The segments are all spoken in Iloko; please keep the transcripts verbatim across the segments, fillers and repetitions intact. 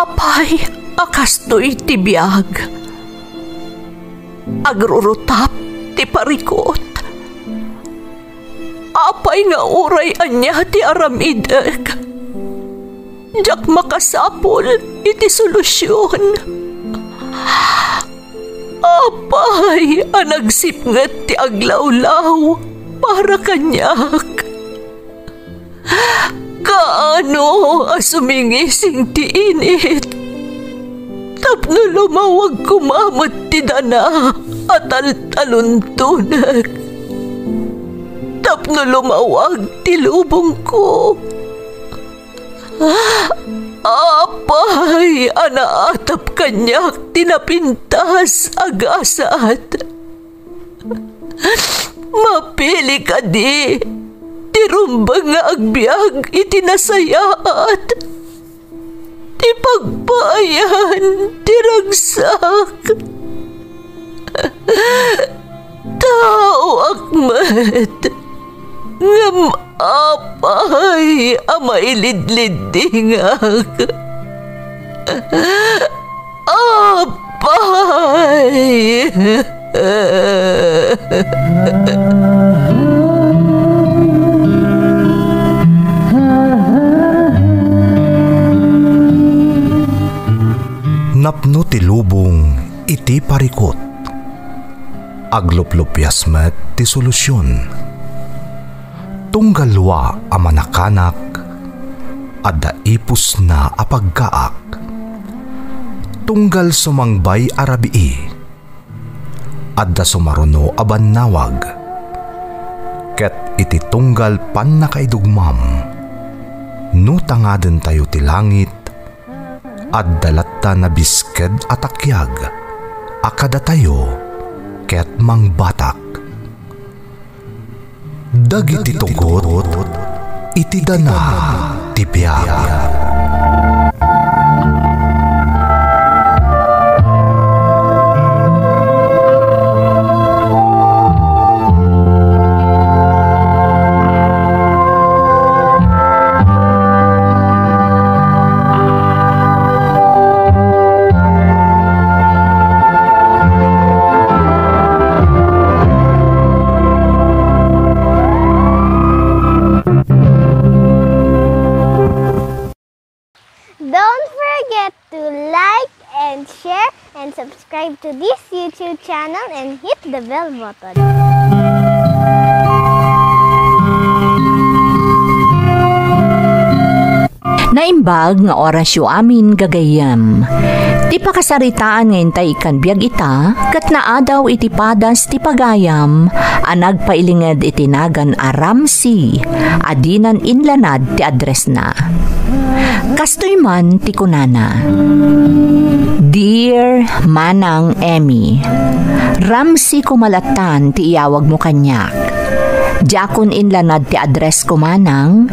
Apay a kastoy ti biag? Agrurutap ti parikut. Apay nga uray ania ti aramidek, diak makasapul iti solusion. Apay a nagsipnget ti aglawlaw para kaniak? Kaano a sumingising ti init tapno lumawag koma met ti dana a taltaluntonek, tapno lumawag ti lubongko? Apay a naatap kaniak ti napintas a gasat? Mapili kadi ti rumbeng nga agbiag iti nasayaat, ti pagpaayan ti ragsak? Taoak met, ngem apay a mailidliddingak? Apay! Napno ti lubong iti parikut. Agluplupias met ti solusion. Tunggal lua a manakanak, adda ipusna a pagkaak. Tunggal sumangbay a rabii, adda sumaruno a bannawag. Ket iti tunggal pannakaidugmam, no tangadentayo ti langit, adda latta nabisked a takiag a kadatayo ket mangbatak. Dagiti tugot iti dana ti biag. Don't forget to like and share and subscribe to this YouTube channel and hit the bell button. Naimbag nga orasyo amin gagayyem. Ti pakasaritaan nga intay ikkan biag ita, ket naadaw iti padas ti pagayam a nagpailinged iti nagan a Ramsey a dinan inlanad ti addressna. Kastoy man ti kunana, "Dear Manang Emmy, Ramsey koma lattan ti iyawagmo kaniak. Diakon inlanad ti addressko manang,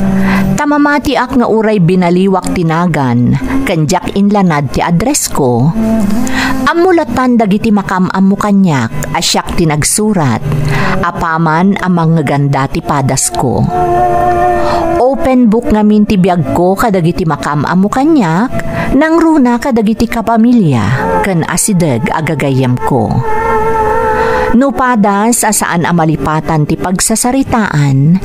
ta mamatiak nga uray binaliwak ti nagan ken diak inlanad ti addressko. Ammo lattan dagiti makaam-ammo kaniak a siak ti nagsurat, apaman a mangngeganda ti padasko. Open book ngamin ti biagko kadagiti makaam-ammo kaniak, nangruna kadagiti kapamilya ken asideg a gagayyemko. No padas a saan a malipatan ti pagsasaritaan,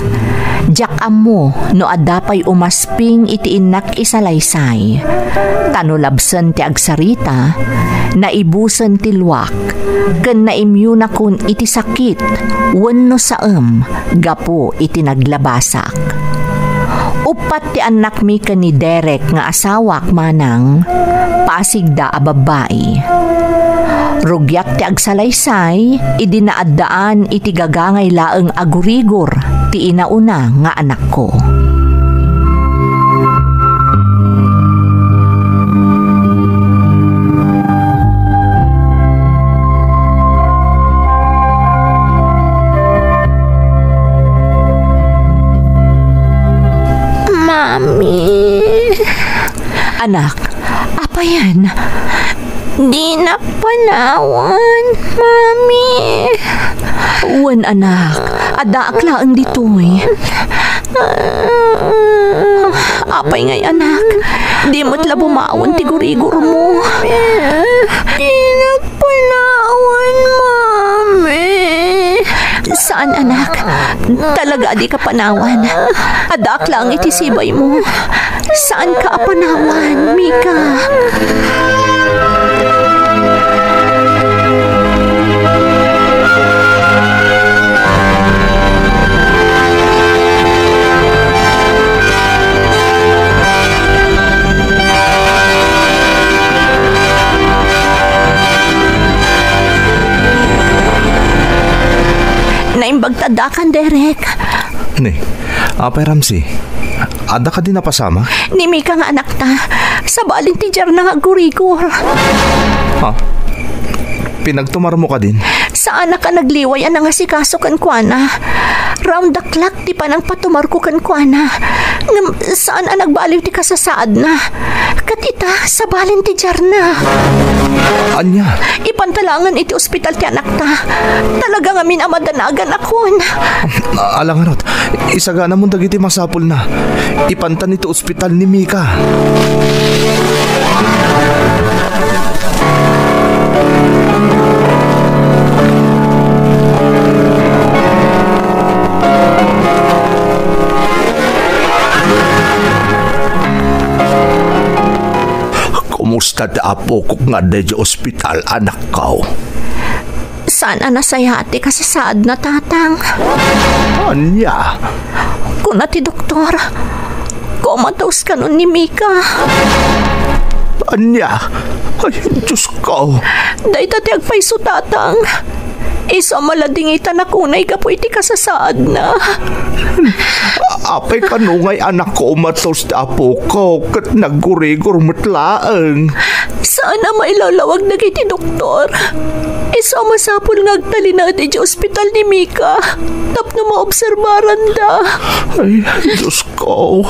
diak ammo no adda pay umasping iti innak isalaysay, ta no labsen ti agsarita, naibusen ti luak, ken naimyonakon iti sakit wenno saem gapu iti naglabasak. Uppat ti annakmi ken ni Derek nga asawak manang, pasigda a babbai. Rugiak ti agsalaysay idi naaddaan iti gagangay laeng a gurigor ti inauna nga anakko. Mami. Anak, apayen? Dinak panawan, Mami. Wen, anak, addaak laeng ditoy. Apay ngay, anak? Di met la bumaon ti gurigurmo. Dinak panawan, Mami. Saan, anak. Talaga a dika panawan. Addaak laeng iti sibaymo. Saanka a panawan, Mika. Naimbag ta addakan, Derek. Ni, apay, Ramsey? Adda kadi napasamak? Ni Mika nga anakta. Sabali ti diarna nga aggurigor. Ha? Pinagtumarmo kadin? Saanak a nagliway a nangasikaso kenkuana. Round the clock ti panangpatumarko kenkuana. Ngem saan a nagbaliw ti kasasaadna. Ket ita, sabali ti diarna. Ania? Ipanta laengen iti ospital ti anakta. Talaga ngamin a madanagan akon. Ala ngarud, isaganamon dagiti masapulna. Ipantan iti ospital ni Mika. Kumusta ti apok nga adda idiay ospital, anakko? Saan a nasayaat ti kasasaadna, Tatang. Ania? Kuna ti doktor, comatose kanon ni Mika. Ania? Ay, Diosko. Dayta ti agpayso, Tatang. Isu a maladingitan a kunay gapu iti kasasaadna. Apay kano ngay a nakomatos ti apoko ket naggurigor met laeng? Saan a mailawlawag dagiti doktor. Isu a masapul nga agtalinaed idiay ospital ni Mika tapno maobserbaranda. Ay, Diosko,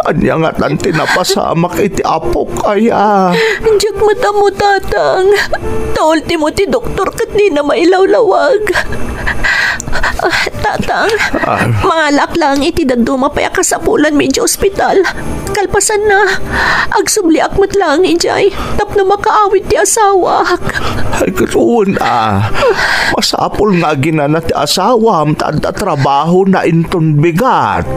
ania ngatan ti napasamak iti apok aya? Diak met ammo, Tatang. Ta ultimo ti doktor ket dina mailawlawag. Ah, Tatang, Ah. mangalaak laeng iti dadduma pay a kasapulanmi idiay ospital. Kalpasanna, agsubliak met laeng idiay tapno makaawid ti asawak. Ay, ket wen a. Masapul nga aginana ti asawam ta adda trabahona inton bigat.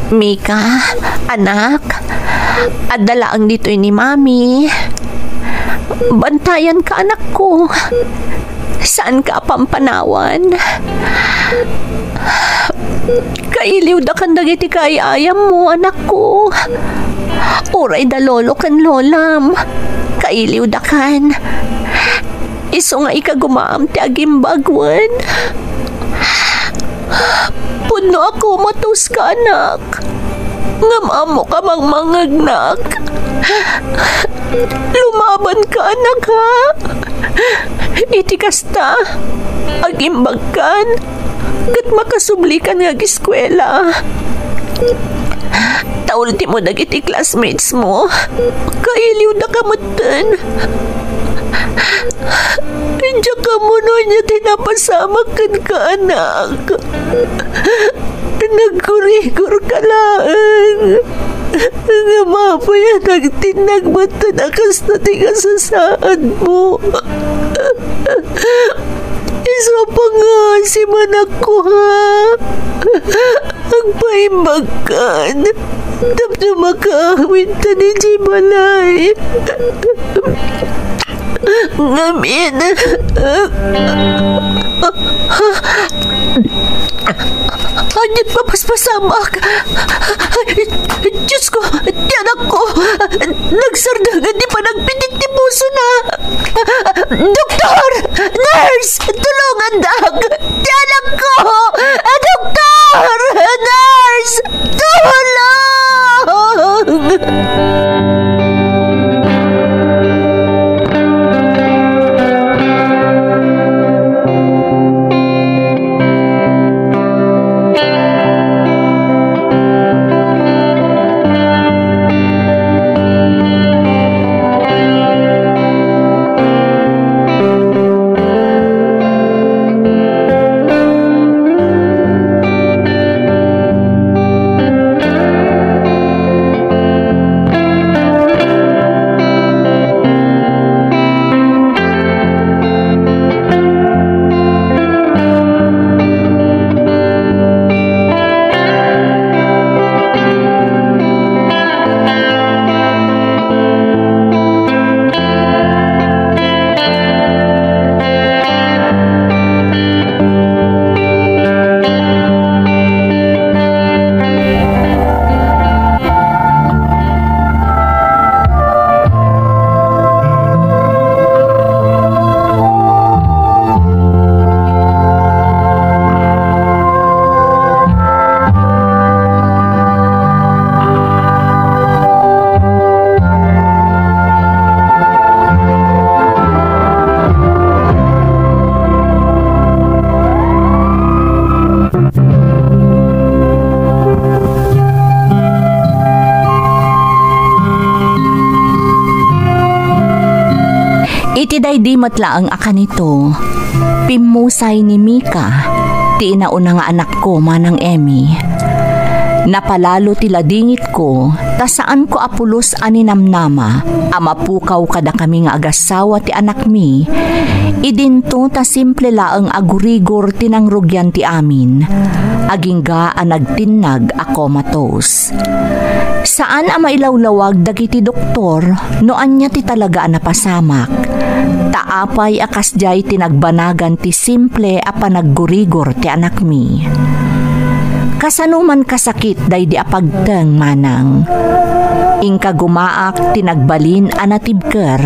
Mika, anak, adda laeng ditoy ni Mami. Bantayanka, anakko. Saanka a pampanawan. Kailiwdakan dagiti kaay-ayammo, anakko. Uray da lolo ken lolam, kailiwdakan. Isu nga ikagumaam ti agimbag wen. Pudno a komatoska, anak. Ngem ammok a mangmangngegnak. Lumabanka, anak, ha? Iti kasta, agimbagkan, ket makasublikan nga agiskuela. Ta ultimo dagiti classmates mo, kailiwdaka metten. Diak ammo no ania ti napasamak kenka, anak. Naggurigorka laeng. Ngem apay a nagtinnag metten a kasta ti kasasaadmo? Isu a pangngaasim, anakko, ha? Agpaimbagkan tapno makaawidtan idiay balay. Ngamin. Ania't mapaspasamak? Ay, Diosko, ti anakko, nagsardeng ti panagpitik ti pusona. Doktor! Nurse! Tulongandak! Ti anakko! Doktor! Nurse! Tulong! Iti daydi met laeng a kanito, pimmusay ni Mika, ti inauna nga anakko, Manang Emmy. Napalalo ti ladingitko, ta saanko a pulos a ninamnama a mapukaw kadakami nga agassawa ti anakmi. Idinto ta simple laeng a gurigor ti nangrugian ti amin, agingga a nagtinnag a comatose. Saan a mailawlawag dagiti doktor no ania ti talaga a napasamak. Ta apay a kasdiay ti nagbanagan ti simple a panaggurigor ti anakmi. Kasano man kasakit daydi a pagteng, Manang? Inkagumaak ti nagbalin a natibker,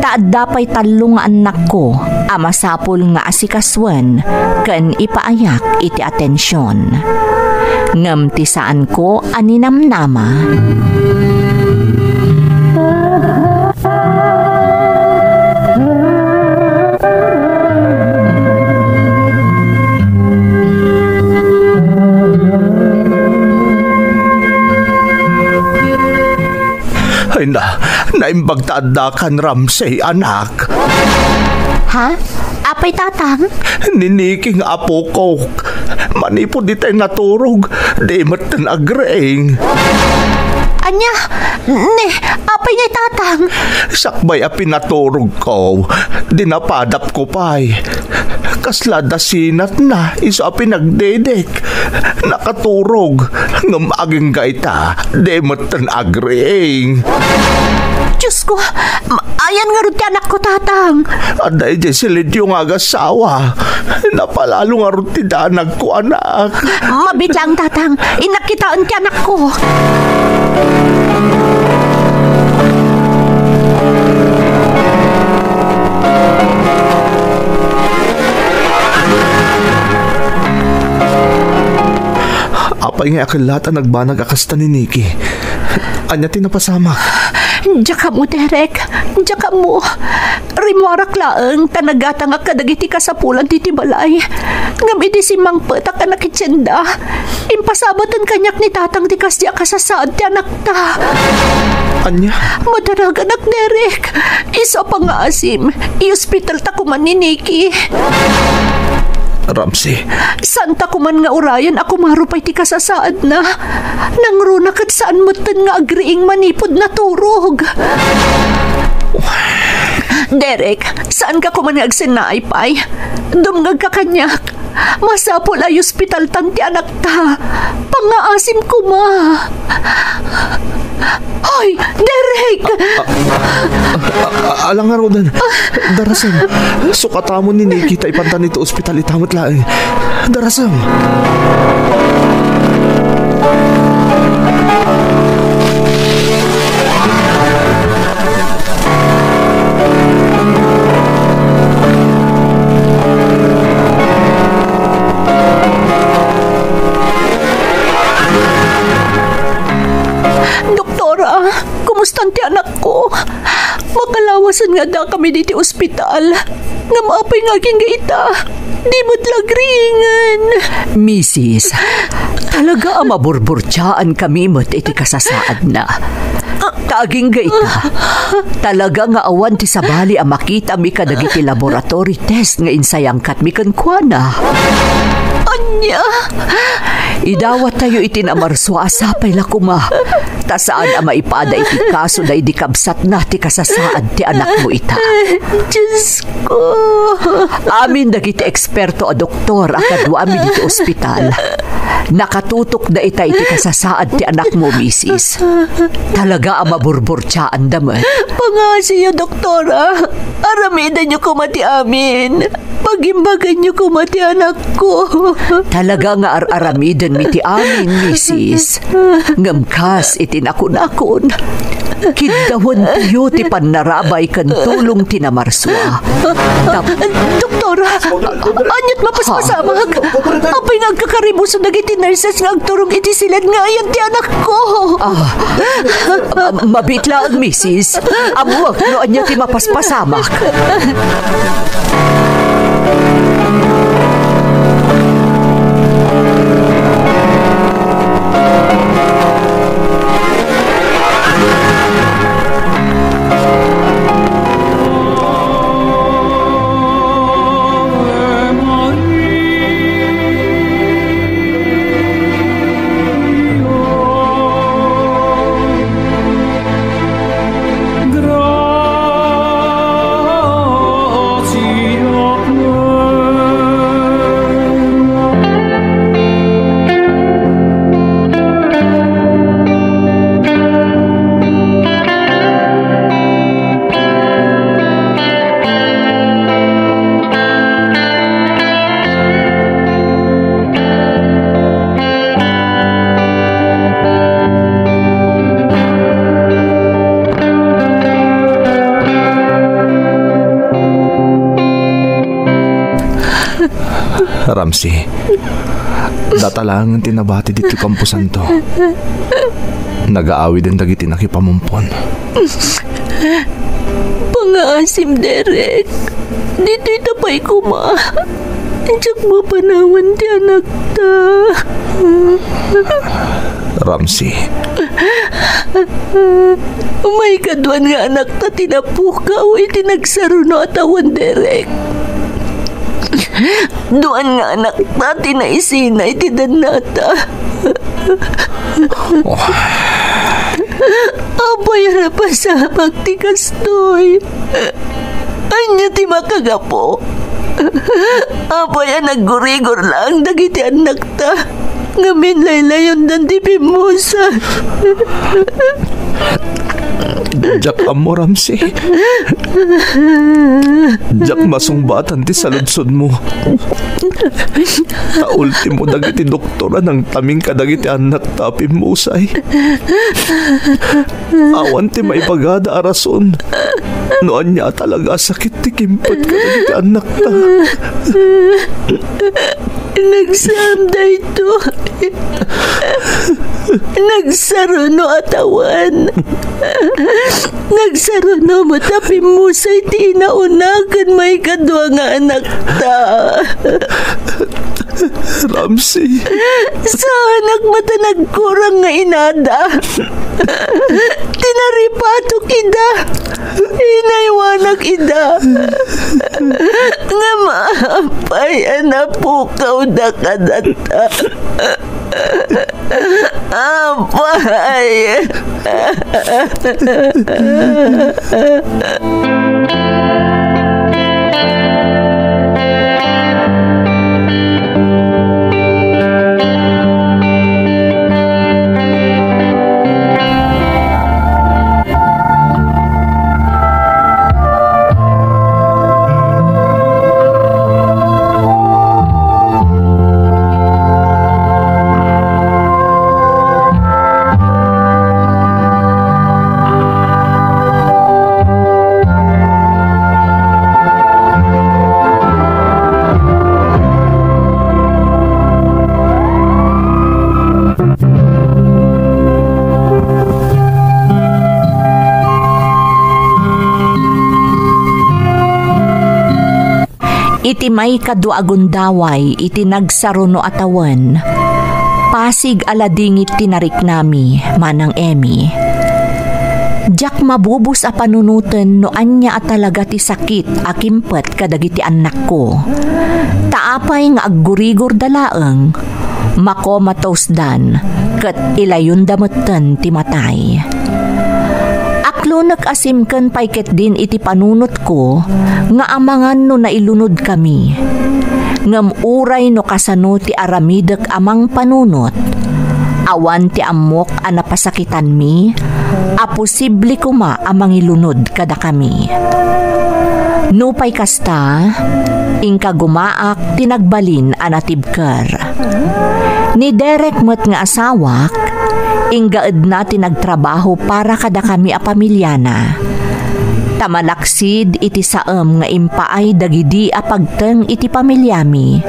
ta adda pay tallo nga annakko a masapul nga asikasuen ken ipaayak iti atension. Ngem ti saanko a ninamnama. Ay na, naimbag ta adda kan Ramsey, anak. Ha? Apay, Tatang? Ni Nicky nga apokok. Manipud itay naturog, di metten agriing. Ania? Ne, apay ngay, Tatang? Sakbay a pinaturogko, dinapadapko pay. Kasla dasinatna isu a pinagdedek. Nakaturog, ngem agingga ita, di metten agriing. Diosko, ma-, ayan ngarud ti anakko, Tatang? Adda idiay silidyo nga agassawa. Napalalo ngarud ti danagko, anak. Mabiit laeng, Tatang. Innak kitaen ti anakko. Apay nga akellat a nagbanag a kasta ni Nicky? Ania ti napasamak? Diak ammo, Derek. Diak ammo. Rimmuarak laeng ta nagatangak kadagiti kasapulan ditoy balay. Ngem idi simmangpetak a nakitienda, impasabaten kaniak ni Tatang ti kasdi a kasasaad ti anakta. Ania? Madaraganak, Derek. Isu a pangngaasim, iospitalta koman ni Nicky. Ramsey. Saanta koman nga urayen a kumaro pay ti kasasaadna. Nangruna ket saan metten nga agriing manipud naturog. Derek, saanka koman nga agsennaay pay? Dumngegka kaniak. Masapul a iospitaltan ti anakta. Pangngaasim koma. Hoy, Derek! A-, a-, a-, ala ngaruden. Darasem. Sukatamon ni Nicky ta ipantan iti ospital ita met laeng. Darasem. Doktora, kumustan ti anakko? Makalawasen nga addakami ditoy ospital. Ngem apay nga agingga ita? Di met la agriingen. Misis, talaga a maburburtiaan kami met iti kasasaadna. Ta agingga ita, talaga nga awan ti sabali a makitami kadagiti laboratory test nga insayangkatmi kenkuana. Ania? Idawattayo iti namarsua a sapay la koma. Ta saan a maipada iti kaso daydi kabsatna ti kasasaad ti anakmo ita. Diosko. Amin dagiti eksperto a doktor a kaduami ditoy ospital, nakatutokda ita iti kasasaad ti anakmo, misis. Talaga a maburburtiaanda met. Pangngaasim, doktora. Aramidenyo koma ti amin. Pagimbaganyo koma ti anakko. Talaga nga ar-aramidenmi ti amin, misis. Ngem kas iti nakunakon, kiddawentayo ti pannarabay ken tulong ti namarsua. Tap- Doktora, aniat mapaspasamak? Apay nga agkakaribuso dagiti nurses nga agturong iti siled nga ayan ti anakko? Ah, ah, mabiit laeng, misis. Ammoak no ania ti mapaspasamak. Ramsey, data laeng ti nabati ditoy kamposanto. Nagaawiden dagiti nakipamumpon. Pangaasim, Derek. Ditoy ta pay koma. Diak mapanawan ti anakta. Ramsey. Maikadua nga anakta ti napukaw iti nagsaruno a tawen, Derek. Dua nga anakta ti naisina iti dannata. Oh. Apay a napasamak ti kastoy? Ania ti makagapu? Apay a naggurigor laeng dagiti annakta? Ngamin laylayondan ti pimmusa. Diak ammo, Ramsey. Diak masungbatan ti saludsodmo. Ta ultimo dagiti doktor a nangtaming kadagiti annakta a pimmusay. Awan ti maibagada a rason no ania a talaga a sakit ti kimpet kadagiti annakta. Nagsam daytoy. Nagsaruno a tawen. Nagsaruno met a pimmusay ti inauna ken maikadua nga anakta. Ramsey. Saanak met a nagkurang nga inada. Tinaripatok ida. Inaywanak ida. Ngem apay a napukawda kadata? Apay. Iti maikadua a gundaway iti nagsaruno a tawen, pasig a ladingit ti nariknami, Manang Emmy. Diak mabubos a panunoten no ania a talaga ti sakit a kimpet kadagiti annakko. Ta apay nga aggurigorda laeng, makomatosdan, ket ilayonda metten ti matay. Aklonek a simken pay ketdin iti panunotko nga amangan no nailunodkami. Ngem uray no kasano ti aramidek a mangpanunot, awan ti ammok a napasakitanmi a posible koma a mangilunod kadakami. Nupay kasta, inka gumaak ti nagbalin a natibker. Ni Derek met nga asawak, inggaedna ti nagtrabaho para kadakami a pamiliana. Ta malaksid iti saem nga impaay dagidi a pagteng iti pamiliami,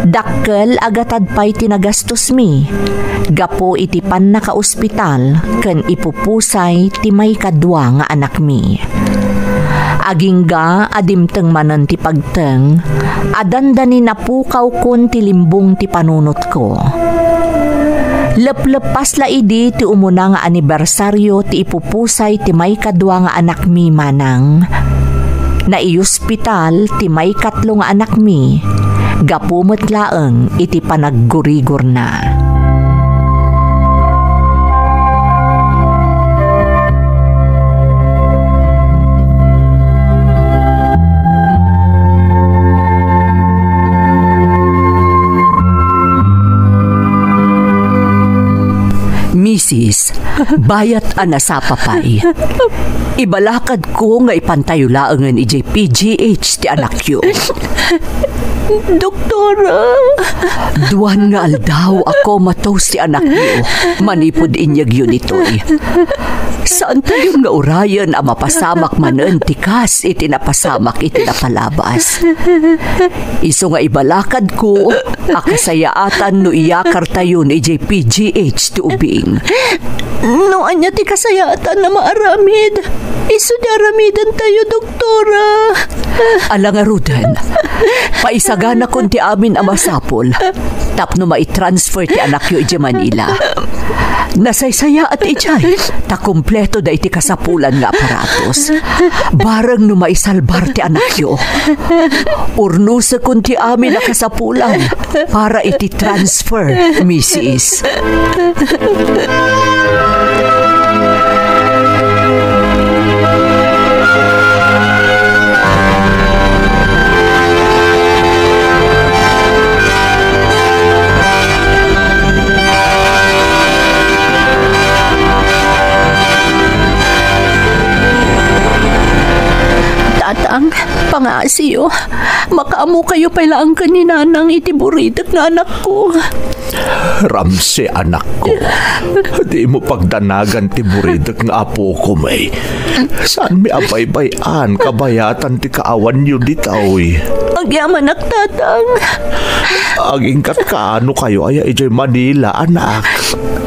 dakkel a gatad pay ti nagastosmi gapu iti pannakaospital ken ipupusay ti maikadua nga anakmi. Agingga a dimteng manen ti pagteng a dandani napukawkon ti limbong ti panunotko. Lepleppas la idi ti umuna nga anibersario ti ipupusay ti maikadua nga anakmi, Manang. Naiospital ti maikatlo nga anakmi gapu met laeng iti panaggurigorna. Misis, bayat a nasapa pay. Ibalakad ko nga ipantayo laengen idiay P G H ti anakyo. Doktora. Duan nga aldaw a comatose ti anakyo manipud inyegyo ditoy. Saantayon nga urayen a mapasamak manen ti kas iti napasamak iti napalabas. Isu nga ibalakadko a kasayaatan no iyakartayon idiay P G H ti ubing. No ania ti kasayaatan a maaramid, isu ti aramidantayo, Doktora. Ala ngaruden, paisaganakon ti amin a masapul tapno maitransfer ti anakyo idiay Manila. Nasaysayaat idiay ta kompleto daydi kasapulan nga aparatos. Bareng no maisalbar ti anakyo, urnosekon ti amin a kasapulan para iti transfer, misis. Tatang, pangaasiyo, makaammokayo pay laeng ken ni Nanang iti buridek nga anakko. Ramsey, anakko, dimo pagdanagan ti buridek nga apok, may. Saanmi a baybay-an kabayatan ti kaawanyo ditoy. Agyamanak, Tatang. Aginggatkano kayo aya idiay Manila, anak?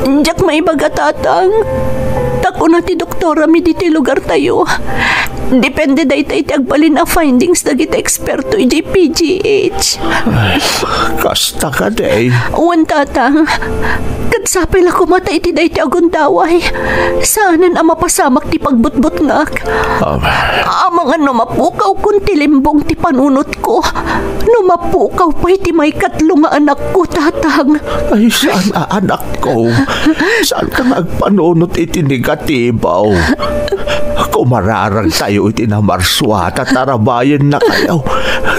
Diak maibaga, Tatang. Ta kuna ti doktorami ditoy lugartayo, depende dayta iti agbalin a findings dagiti eksperto idiay P G H. Kasta kadi. Wen, Tatang. Ket sapay la koma ta iti daytoy a gundaway, saanen a mapasamak ti pagbutbutngak. Ah. Amangan no mapukawkon ti limbong ti panunotko, no mapukaw pay ti maikatlo nga anakko, Tatang. Ay, saan a anakko? Saanka nga agpanunot iti negatibo? Kumararagtayo iti namarsua ta tarabayennakayo.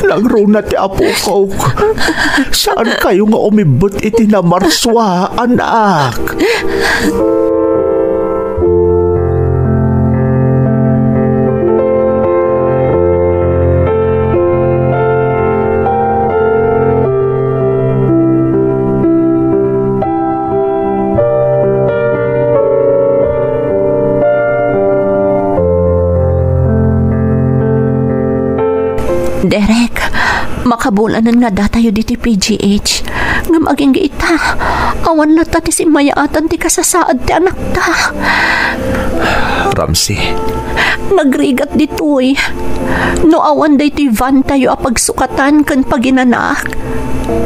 Nangruna ti apokok. Saankayo nga umibbet iti namarsua, anak? Derek, makabulanen nga addatayo ditoy P G H. Ngem agingga ita, awan latta ti simmayaatan ti kasasaad ti anakta. Ramsey. Nagrigat ditoy. No awan daytoy vantayo a pagsukatan ken paginanak,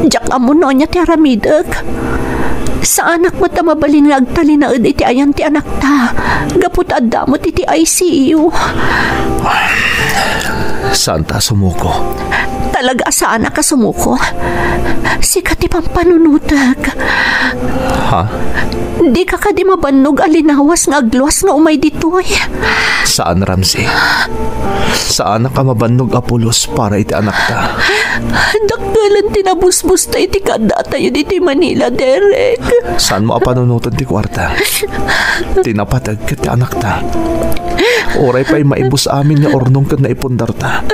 diak ammo no ania ti aramidek. Saanak met a mabalin nga agtalinaed iti ayan ti anakta, gapu ta adda met iti I C U. Saanta a sumuko? Talaga a saanak a sumuko. Sika ti pampanunotek. Ha? Dika kadi mabannog a linawas nga agluas nga umay ditoy? Saan, Ramsey. Saanak a mabannog a pulos para iti anakta. Dakkel ti nabusbosta iti kaaddatayo ditoy Manila, Derek. Saanmo a panunoten ti kuarta, ti napateg ket ti anakta. Uray pay maibus amin nga urnong ken naipundarta,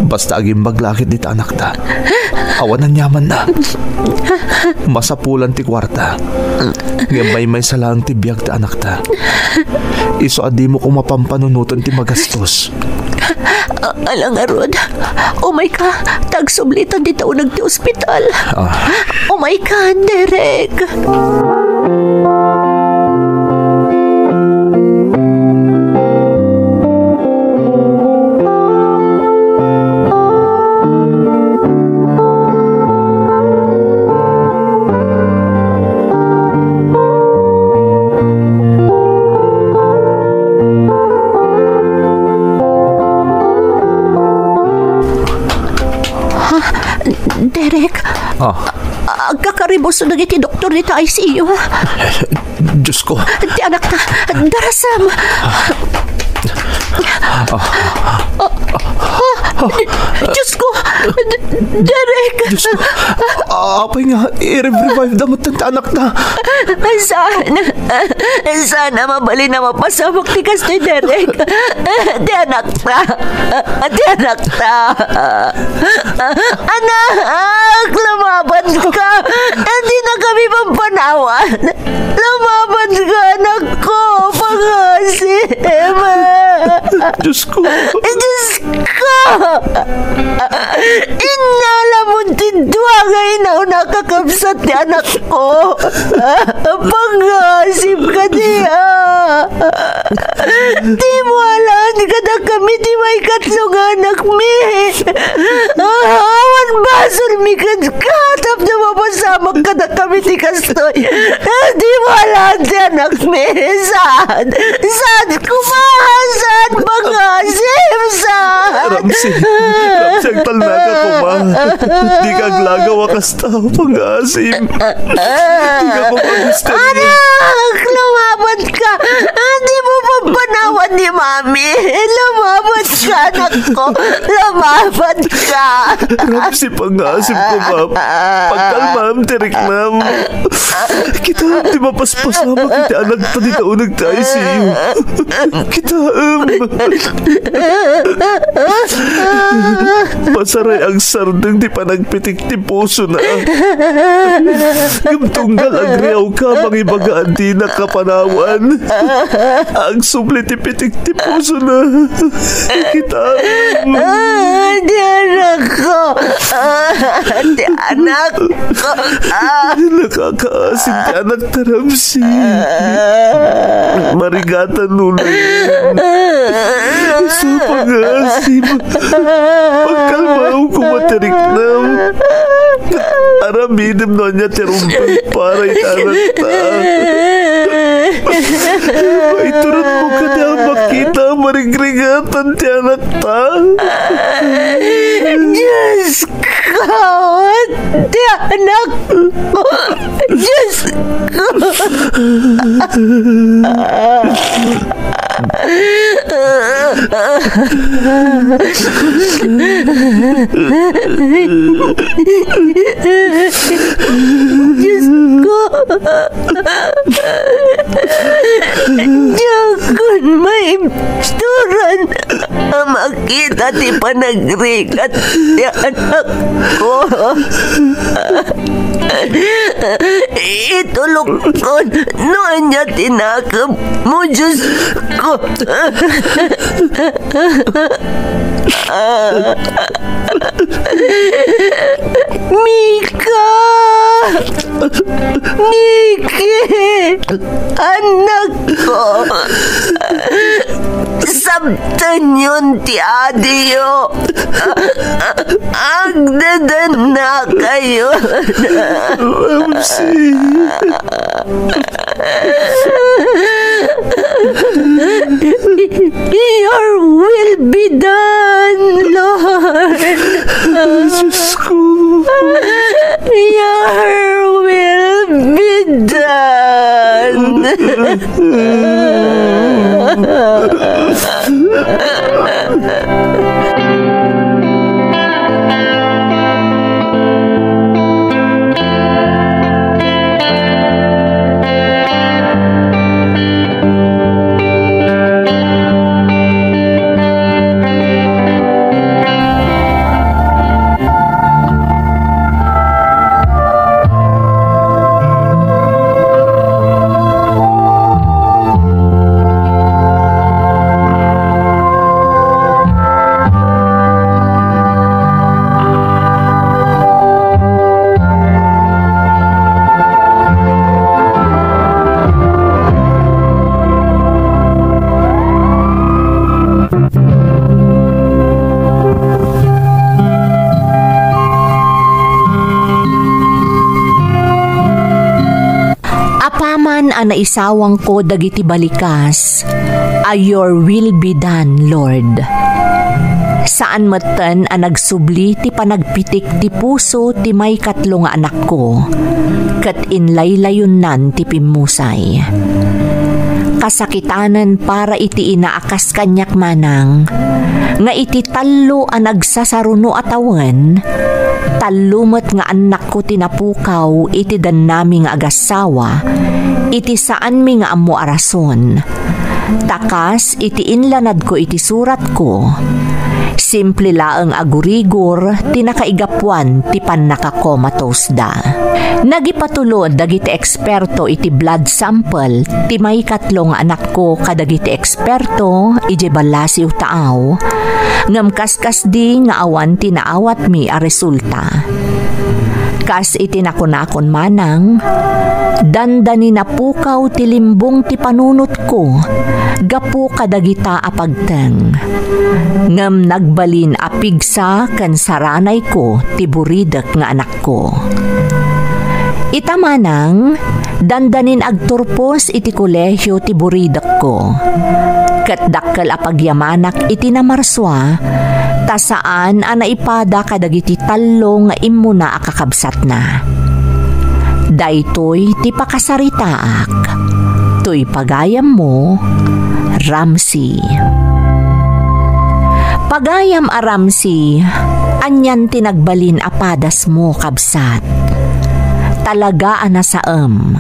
basta agimbag la ket dita anakta. Awan aniamanna. Masapulan ti kuarta. Ngem maymaysa laeng ti biag ti anakta. Isu a dimo koma pampanunoten ti magastos. A-, ala ngarud. Umayka, ta agsublitan dita uneg ti ospital. Ah. Umayka, Derek. Ha? Derek? Ah. Agkakaribuso dagiti doktor dita I C U. Diyos ko. Ti anakta, darasam. Diyos ko, D-, Derek. Diyos ko. Apay nga, i-revive da met ti anakta. Saan? Saan a mabalin a mapasamak ti kastoy, Derek? Ti anakta. Ti anakta. Anak, lumaban ka. Hindi na kami pampanawan. Lumaban ka, anak ko. Asim! Diyos ko! Diyos ko! Innalamon ti dua nga inauna a kakabsat ti anakko. Pangasim kadi, a. Dimo alaen kadakami ti maikatlo nga anakmi. Awan basolmi kenka tapno mapasamak kadakami ti kastoy. Dimo alaen ti anakmi. Saan? Saan koma? Saan, pangasim? Saan? Ramsey, Ramsey, agtalnaka koma. Dika aglagaw a kasta, pangasim. Dika koma gusto. Anak, lumaban ka. Dimo pampanawan ni Mami. Lumaban ka, anakko. Lumaban ka. Ramsey, pangasim ko, Ma'am. Pagkalmam, tiriknam. Kita ti mapaspasamak iti anakta dita uneg ti I C U. Kita, em. Pasaray agsardeng ti panagpitik ti pusona. Ngem tunggal agriaw ka, mangibaga a dinak kapanawan. Agsubli ti pitik ti pusona. Kita, em. Ah, ti anakko. Ah, ti anakko. Ah. Nakakaasim ti anakta, Ramsey. Marigatan nunay. Isu pangasim. Pagkalmaw koma, tiriknam. Aramidem no ania ti rumbeng para iti anakta. Maituredmo kadi a makita a marigrigatan ti anakta. Diyos ko! Ti anakko! Diyos ko! Diyos ko! Diakon maibturan a makita ti panagrigat ti anakko. Itulokon no ania ti nakemmo, Diyos ko. Mika! Miki! Anakko! Sabtenyon ti adiyo! Agdedennakayon! Ramsey! Your will be done, Lord. Diyos ko. Your will be done. Apaman a naisawangko dagiti balikas a "Your will be done, Lord." Saan metten a nagsubli ti panagpitik ti puso ti maikatlo nga anakko, ket inlaylayonnan ti pimmusay. Kasakitanen para iti ina a kas kaniak manang, nga iti tallo a nagsasaruno a tawen, tallo met nga annakko ti napukaw iti dannami nga agassawa, iti saanmi nga ammo a rason. Ta kas iti inlanadko iti suratko, simple laeng a gurigor ti nakaigapuan ti pannakakomatosda. Nagipatulod dagiti eksperto iti blood sample ti maikatlo nga anakko kadagiti eksperto idiay ballasiw taaw, ngem kaskasdi nga awan ti naawatmi a resulta. Kas iti nakunakon manang, dandani napukaw ti limbong ti panunotko gapu kadagita a pagteng. Ngem nagbalin a pigsa ken saranayko ti buridek nga anakko. Ita manang, dandanin agturpos iti kolehio ti buridekko. Ket dakkel a pagyamanak iti namarsua, ta saan a naipada kadagiti tallo nga immuna a kakabsatna. Daytoy ti pakasaritaak. Toy pagayammo, Ramsey. Pagayam a Ramsey, anian ti nagbalin a padasmo, kabsat? Talaga a nasaem.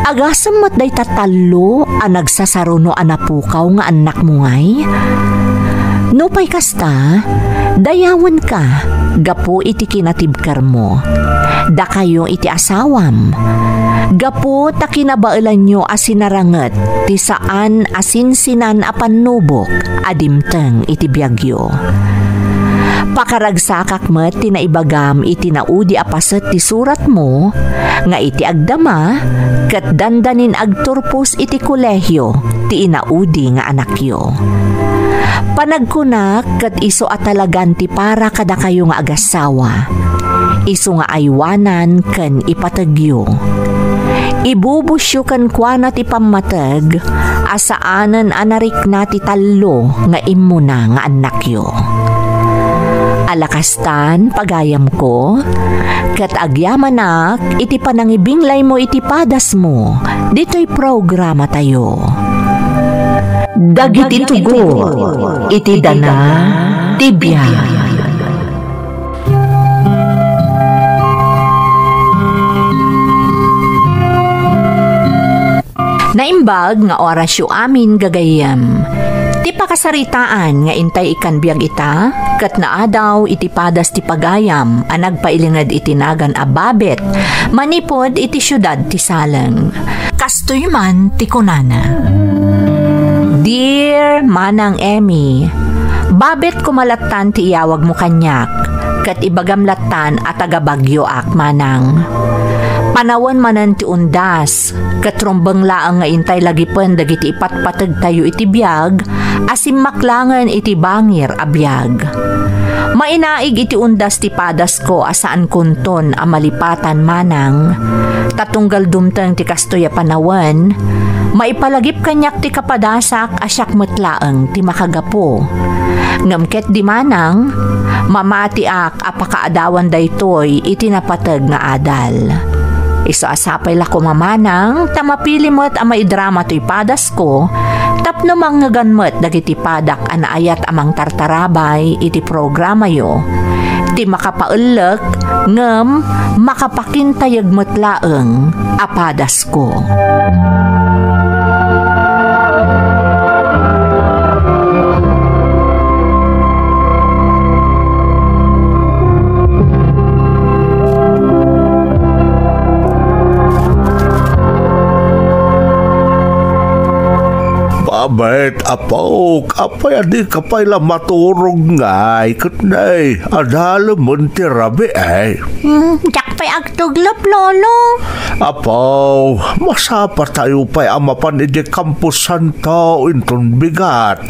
Agasem met dayta tallo a nagsasaruno a napukaw nga annakmo ngay? Nupay kasta, dayawenka gapu iti kinatibkermo. Dakayo iti asawam. Gapu ta kinabaelanyo a sinaranget ti saan a sinsinan a pannubok a dimteng iti biagyo. Pakaragsakak met ti naibagam iti naudi a paset ti suratmo nga iti agdama ket dandanin agturpos iti kolehio ti inaudi nga anakyo. Panagkunak ket isu a talagan ti para kadakayo nga agassawa. Isu nga aywanan ken ipategyo. Ibubusyo kenkuana ti pammateg a saanen a narikna ti tallo nga immuna nga annakyo. Ala kastan, pagayamko, ket agyamanak iti panangibinglaymo iti padasmo ditoy programatayo. Dagiti tugot iti dana ti biag. Naimbag nga orasyo amin, gagayyem. Ti pakasaritaan nga intay ikkan biag ita, ket naadaw iti padas ti pagayam a nagpailinged iti nagan a Babet manipud iti siudad ti Saleng. Kastoy man ti kunana, "Dear Manang Emmy, Babet koma lattan ti iyawagmo kaniak, ket ibagam lattan a taga-Baguioak, Manang. Panawen manen ti undas, ket rumbeng laeng nga intay lagipen dagiti ipatpategtayo iti biag a simmaklangen iti bangir a biag. Mainaig iti undas ti padasko a saankonton a malipatan, Manang. Ta tunggal dumteng ti kastoy a panawen, maipalagip kaniak ti kapadasak a siak met laeng ti makagapu. Ngem ketdi, Manang, mamatiak a pakaadawan daytoy iti napateg nga adal. Isu a sapay la koma, Manang, ta mapili met a maidrama toy padasko tapno mangngegan met dagiti padak a naayat a mangtartarabay iti programayo. Ti makapaellek ngem makapakintayeg met laeng a padasko." Babet, apok, apay a dika pay la maturog ngay, ket nay, adalemen ti rabii. Hmm, diak pay agtuglep, Lolo. Apo, masapatayo pay a mapan idiay Campo Santo inton bigat.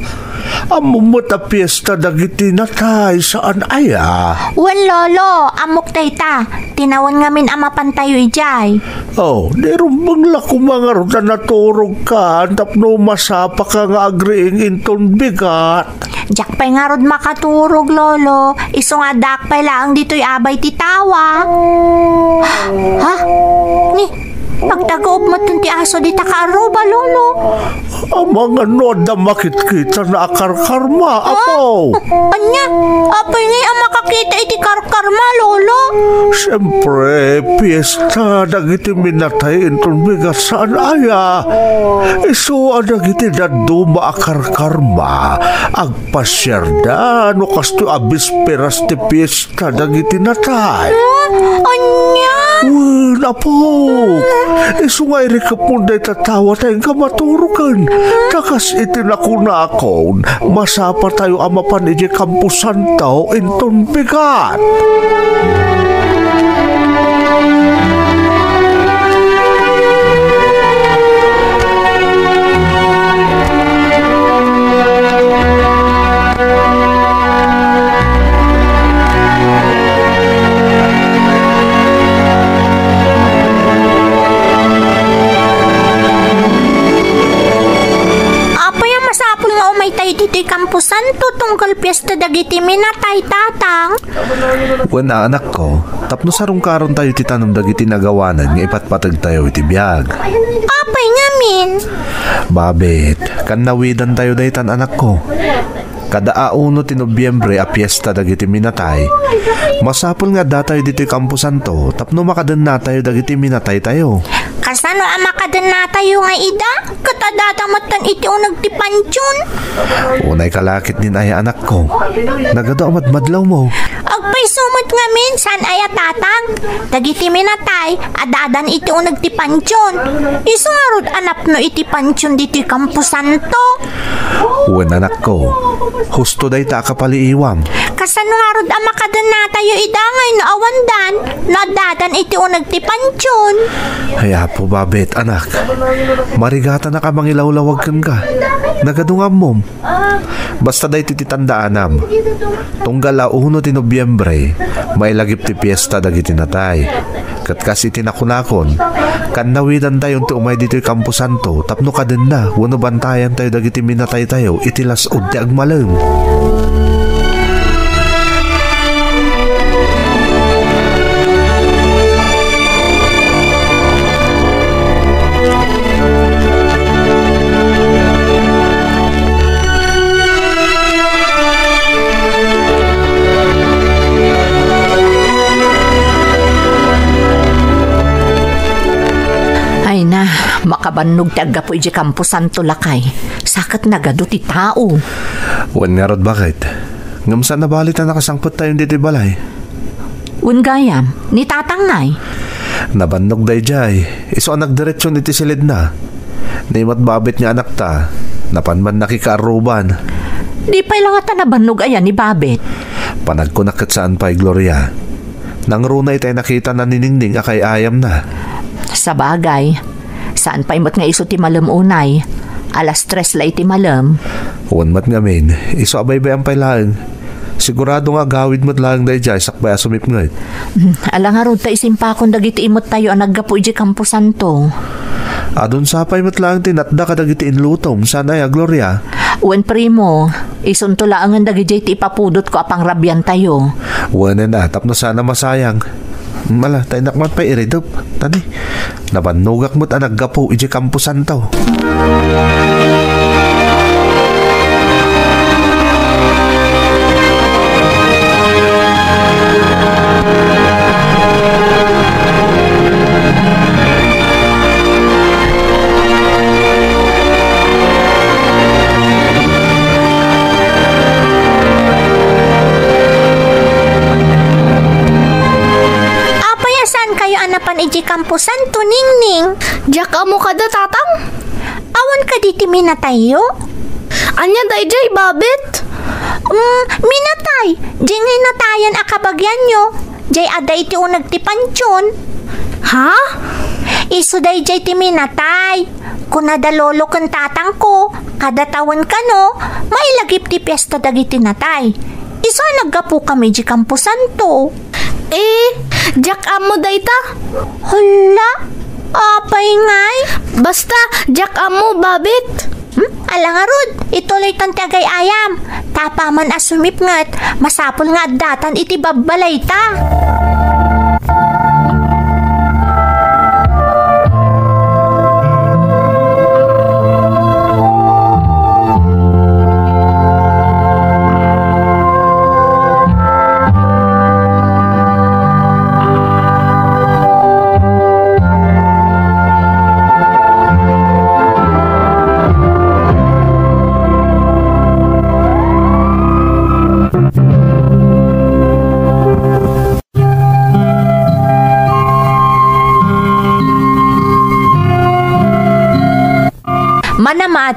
Ammom met a fiesta dagiti natay, saan aya? Wen, Lolo, ammok dayta. Tinawen ngamin a mapantayo idiay. Oh, di rumbeng la koma ngarud a naturogkan tapno masapaka nga agriing inton bigat. Diak pay ngarud makaturog, Lolo. Isu nga addaak pay laeng ditoy abay ti tawa. Ha? Ni, Agtagaub metten ti aso dita kaarruba, Lolo. Amangan no adda makitkitana a karkarma, Apo. Ania? Apay ngay a makakita iti karkarma, Lolo? Siempre, fiesta dagiti minatay inton bigat, saan aya? Isu a dagiti dadduma a karkarma, agpasiarda no kastoy a bisperas ti fiesta kadagiti natay. Ah, ania? Wen, Apo. Isu nga irikepmon dayta tawa ta inka maturoken. Ta kas iti nakunakon, masapatayo a mapan idiay kamposanto inton bigat. Apay a masapul nga umaytayo ditoy kamposanto tunggal fiesta dagiti minatay, Tatang? Wen a, anakko, tapno sarungkarontayo ti tanem dagiti nagawanan nga ipatpategtayo iti biag. Apay ngamin? Babit, kannawidantayo daytan, anakko. Kada a uno ti Nobiembre a fiesta dagiti minatay, masapul nga addatayo ditoy kamposanto tapno makadennatayo dagiti minataytayo. Kasano a makadennatayo nga ida? Ket addata metten iti uneg ti pantion. Unay kalakit din aya, anakko. Nagadu a madmadlawmo. Agpayso met ngamin, saan aya, Tatang? Dagiti minatay, addadan iti uneg ti pantion. Isu ngarud a napno iti pantion ditoy kamposanto. Wen, anakko, husto dayta a kapaliiwam. Kasano ngarud a makadennatayo ida ngay no awandan, no addadan iti uneg ti pantion? Ay, Apo, Babet, anak. Marigatanak a mangilawlawag kenka. Nagadu nga ammom. Basta daytoy ti tandaanam. Tunggal a uno ti Nobiembre, mailagip ti fiesta dagiti natay. Ket kas iti nakunakon, kannawidantayon ti umay ditoy kamposanto tapno kadenna wenno bantayantayo dagiti minataytayo iti las-ud ti agmalem. Ay na, makabannog ti aggapu idiay kamposanto, lakay. Sa ket nagadu ti tao. Wen ngarud, baket. Ngem saan a bali ta nakasangpettayon ditoy balay. Wen gayam, ni Tatang ngay? Nabannog daydiay, isu a nagdiretsion iti silidna. Ni met Babet nga anakta, napan man nakikaarruban. Di pay la ngata nabannog aya ni Babet? Panagkunak ket saan pay, Gloria. Nangruna itay nakitana ni Ningning a kay-ayamna. Sabagay, saan pay met nga isu ti malem unay. Alas tres la iti malem. Wen met ngamin, isu a baybay-am pay laeng. Sigurado nga agawid met laeng daydiay sakbay a sumipnget. Hmm, ala ngarud ta isimpakon dagiti imettayo a naggapu idiay kamposanto. Adun sapay met laeng ti natda kadagiti inlutom, saan aya, Gloria? Wen, primo, isunto laengen dagidiay ti ipapudotko a pangrabiantayo. Wen a, tapno saan a masayang. Mala, ta innak man pay iridep. Tani, nabannogak met a naggapu idiay kamposanto. Apay a saankayo a napan idiay kamposanto, Ningning? Diak ammo kada, Tatang. Awan kadi ti minatayyo? Ania daydiay, Babet? Mm, minatay. Diay nga inatayan a kabagianyo. Diay adda iti uneg ti pantion. Ha? Isu daydiay ti minatay. Kuna da lolo ken tatangko, kada tawen kano, mailagip ti fiesta dagiti natay. Isu a naggapukami idiay kamposanto. Eh, diak ammo dayta. Hala, apay ngay? Basta, diak ammo, Babet. Hmm? Ala ngarud, ituloytan ti agay-ayam. Ta apaman a sumipnget, masapul nga addatan iti babbalayta.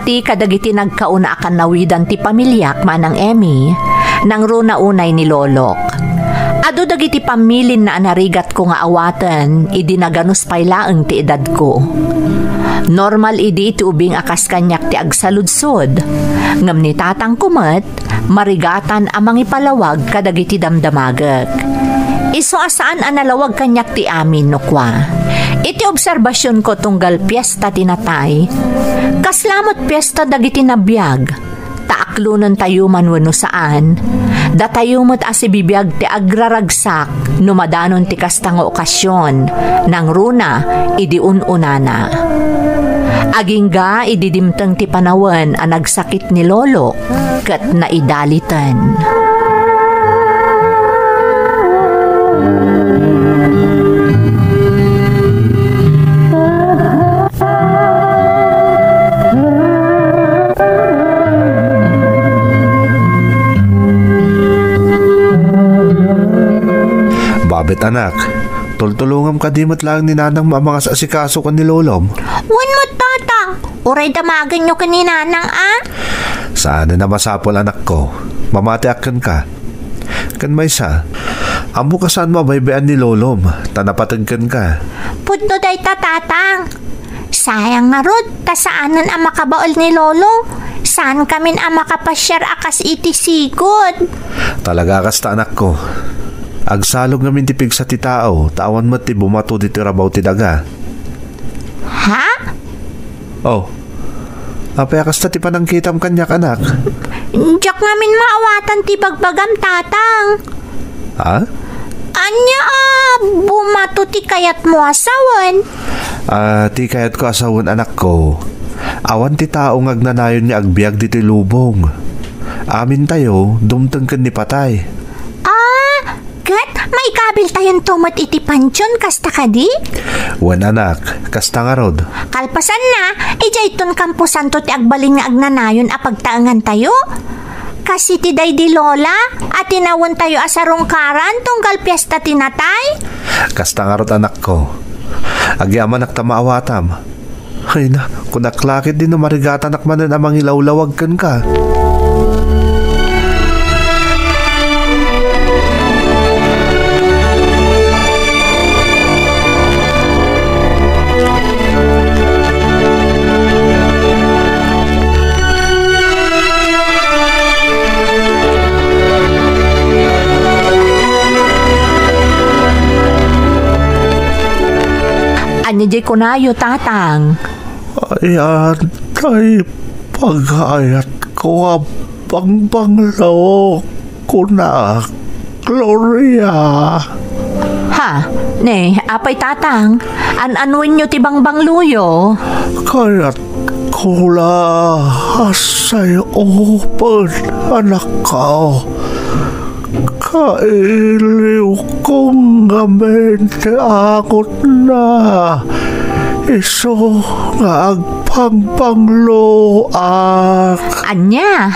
Ti kadagiti nagkauna a kanawidan ti pamiliak, Manang Emmy, nangruna unay ni Lolok. Adu dagiti pammilinna a narigatko nga awaten idi naganus pay laeng ti edadko. Normal idi iti ubing a kas kaniak ti agsaludsod, ngem ni tatangko met, marigatan a mangipalawag kadagiti damdamagek. Isu a saan a nalawag kaniak ti amin no kua. Iti obserbasionko tunggal piesta ti natay, kasla met piesta dagiti nabiag, ta aklonentayo man wenno saan, datayo met a sibibiag ti agraragsak no madanon ti kasta nga okasion, nangruna idi un-unana. Agingga idi dimteng ti panawen a nagsakit ni Lolo ket naidaliten. Babet, anak, tultulongam kadi met laeng ni nanang a mangasikaso ken ni lolom? Wen met, tata. Uray damagenyo ken ni nanang a. Saan a masapul, anakko. Mamatiak kenka. Ken maysa, ammok a saanmo a baybay-an ni lolom, ta napateg kenka. Pudno dayta, tatang. Sayang ngarud, ta saanen a makabael ni lolo. Saankamin a makapasiar a kas iti sigud. Talaga a kasta, anakko. Agsalog ngamin ti pigsa ti tao, ta awan met ti bumato ditoy rabaw ti daga. Ha? Oh. Apay a kasta ti panangkitam kaniak, anak? Diak ngamin maawatan ti bagbagam, tatang. Ha? Ania a bumato ti kayatmo a sawen? Ah, ti kayatko a sawen, anakko, awan ti tao nga agnanayon nga agbiag ditoy lubong. Amintayo, dumteng ken ni patay. Ah, ket maikabiltayonto met iti pantion, kasta kadi? Wen, anak, kasta ngarud. Kalpasanna, idiayton kamposanto ti agbalin nga agnanayon a pagtaengantayo. Kas iti daydi Lola a tinawentayo a sarungkaran tunggal piesta ti natay? Kasta ngarud, anakko. Agyamanak ta maawatam. Ay na, kunak la ketdi no marigatanak manen a mangilawlawag kenka. Ania diay kunayo, tatang? Ayan tay pagayatko a bangbanglo, kunak, Gloria. Ha? Ne, apay, tatang? An-anuenyo ti bangbangloyo? Kayatko la a sayopen, anakko. Kailiwko ngamin ti angotna. Isu nga agbangbanglok. Ania?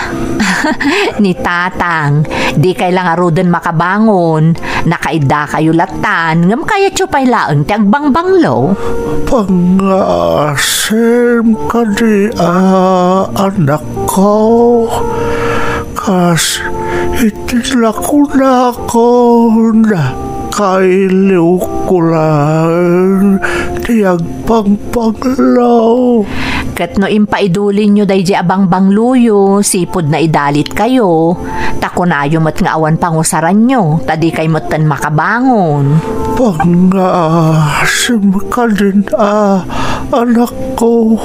Ni tatang, dikay la ngaruden makabangon. Nakaiddakayo latan, ngem kayatyo pay laeng ti agbangbanglo. Pangngaasim kadi a, anakko, kas iti nakunakon, kailiwko laeng ti agbangbanglo. Ket no impaidulinyo daydi a bangbangloyo, sipud naidalitkayo, ta kunayo met nga awan pangusaranyo, ta dikay metten makabangon. Pangngaasim kadin a, anakko,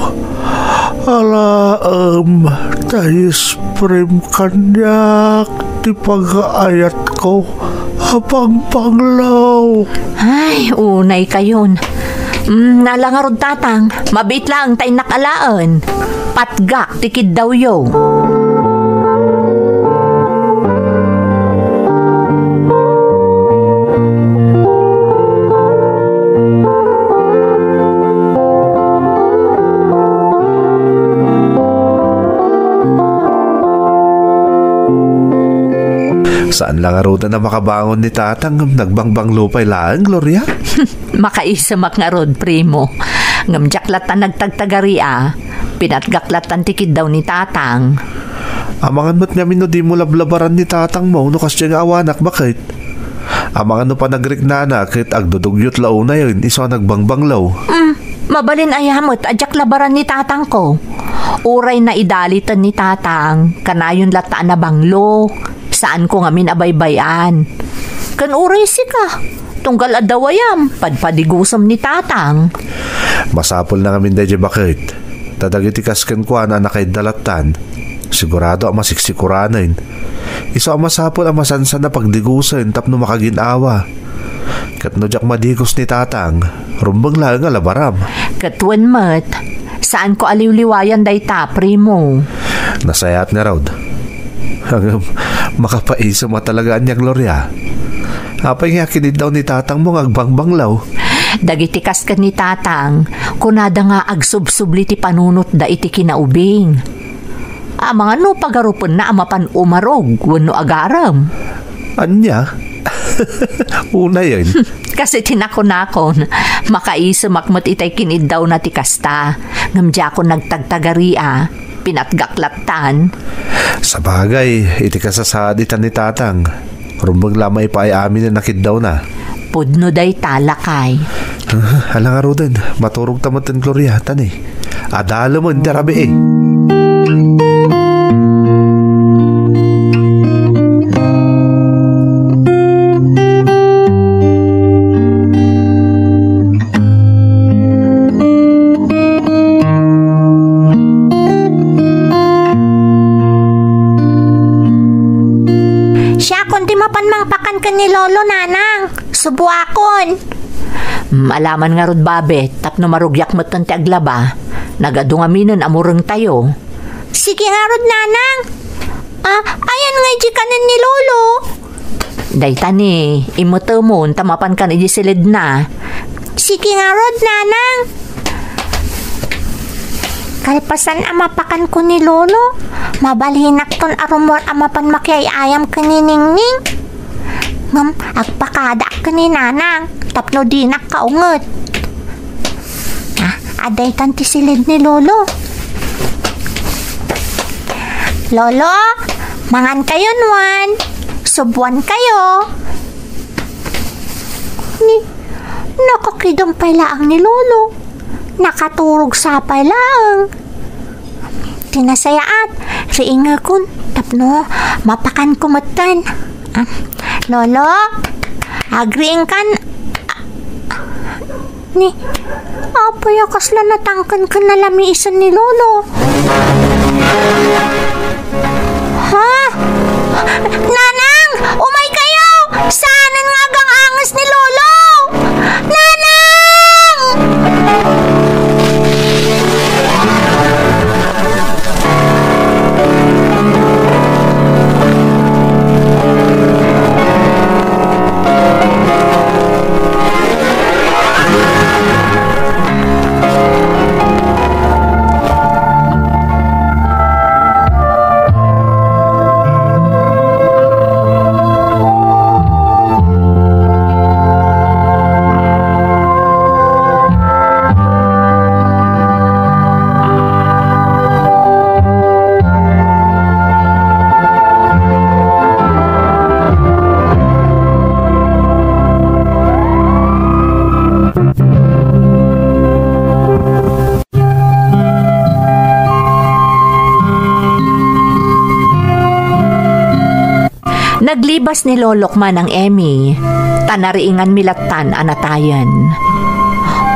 alaem ta isprim kaniak ti pagaayatko a bangbanglo. Ay, unay kayon. Mm, nala ngarud, tatang, mabiit laeng ta innak alaen. Patgak ti kiddawyo. Saan la ngaruden a makabangon ni tatang ngem nagbangbanglo pay laeng, Gloria? Makaisemak ngarud, primo. Ngem diak latta nagtagtagari a. Pinatgak lattan ti kiddaw ni Tatang. Amangan met ngamin no dimo lablabaran ni Tatangmo no kasdiay nga awanak, baket. Amangan no panagriknana ket agdudugyot la unayen isu a nagbangbanglo. Mm, mabalin aya met a diak labaran ni Tatangko. Uray naidaliten ni Tatang, kanayon latta a nabanglo. Saanko ngamin a baybay-an. Ken uray sika, tunggal adda wayam, padpadigusem ni Tatang. Masapulna ngamin daydiay, baket. Ta dagiti kas kenkuana a nakaidda lattan, sigurado a masiksikoranen. Isu a masapul a masansan a pagdigusen tapno makagin-awa. Ket no diak madigus ni Tatang, rumbeng laeng a labaram. Ket wen met, saanko a liwliwayan dayta, primo. Nasayaat ngarud. Ngem, makapaisem a talaga ania, Gloria. Apay nga kiniddaw ni Tatangmo nga agbangbanglo? Dagiti kas ken ni Tatang, kunada nga agsubsubli ti panunotda iti kinaubing. Amangan no pagarupenna a mapan umarog wenno agarem. Ania? Unayen. Kas iti nakunakon, makaisemak met itay kiniddawna ti kasta, ngem diakon nagtagtagaria, pinatgak lattan. Sabagay, iti kasasaad ita ni Tatang, rumbeng la maipaay amin a nakiddawna. Pudno dayta, lakay. Ah, ala ngaruden, maturogta metten, Gloria, tani. Adalemen ti rabii. Siakon ti mapan mangpakan ken ni Lolo, Nanang. Subuakon. Mm, alaman ngarud, Babet, tapno marugiak metten ti aglaba. Nagadu ngaminen a murengtayo. Sige ngarud, Nanang. Ah, ayan nga idi kanen ni Lolo? Dayta ni, immetemon ta mapankan idi siledna. Sige ngarud, Nanang. Kalpasan a mapakanko ni Lolo, mabalinakton a rummuar a mapan makiay-ayam ken ni Ningning. Ngem agpakadaak ken ni Nanang tapno dinak kaunget. Ah, adda itan ti siled ni Lolo. Lolo, mangan kayo nuan. Subuan kayo. Ni, nakakidam pay laang ni Lolo. Nakaturog sa pay laang. Ti nasayaat, riingekon tapno mapakanko metten. Ah, Lolo, agriingkan. Ni, apay a kasla natangken ken nalamiisen ni Lolo? Ha? Nanang, umay kayo! Saanen nga agang-anges ni Lolo! Nanang! Naglibas ni Lolok Manang Emmy, ta nariinganmi lattan a natayen.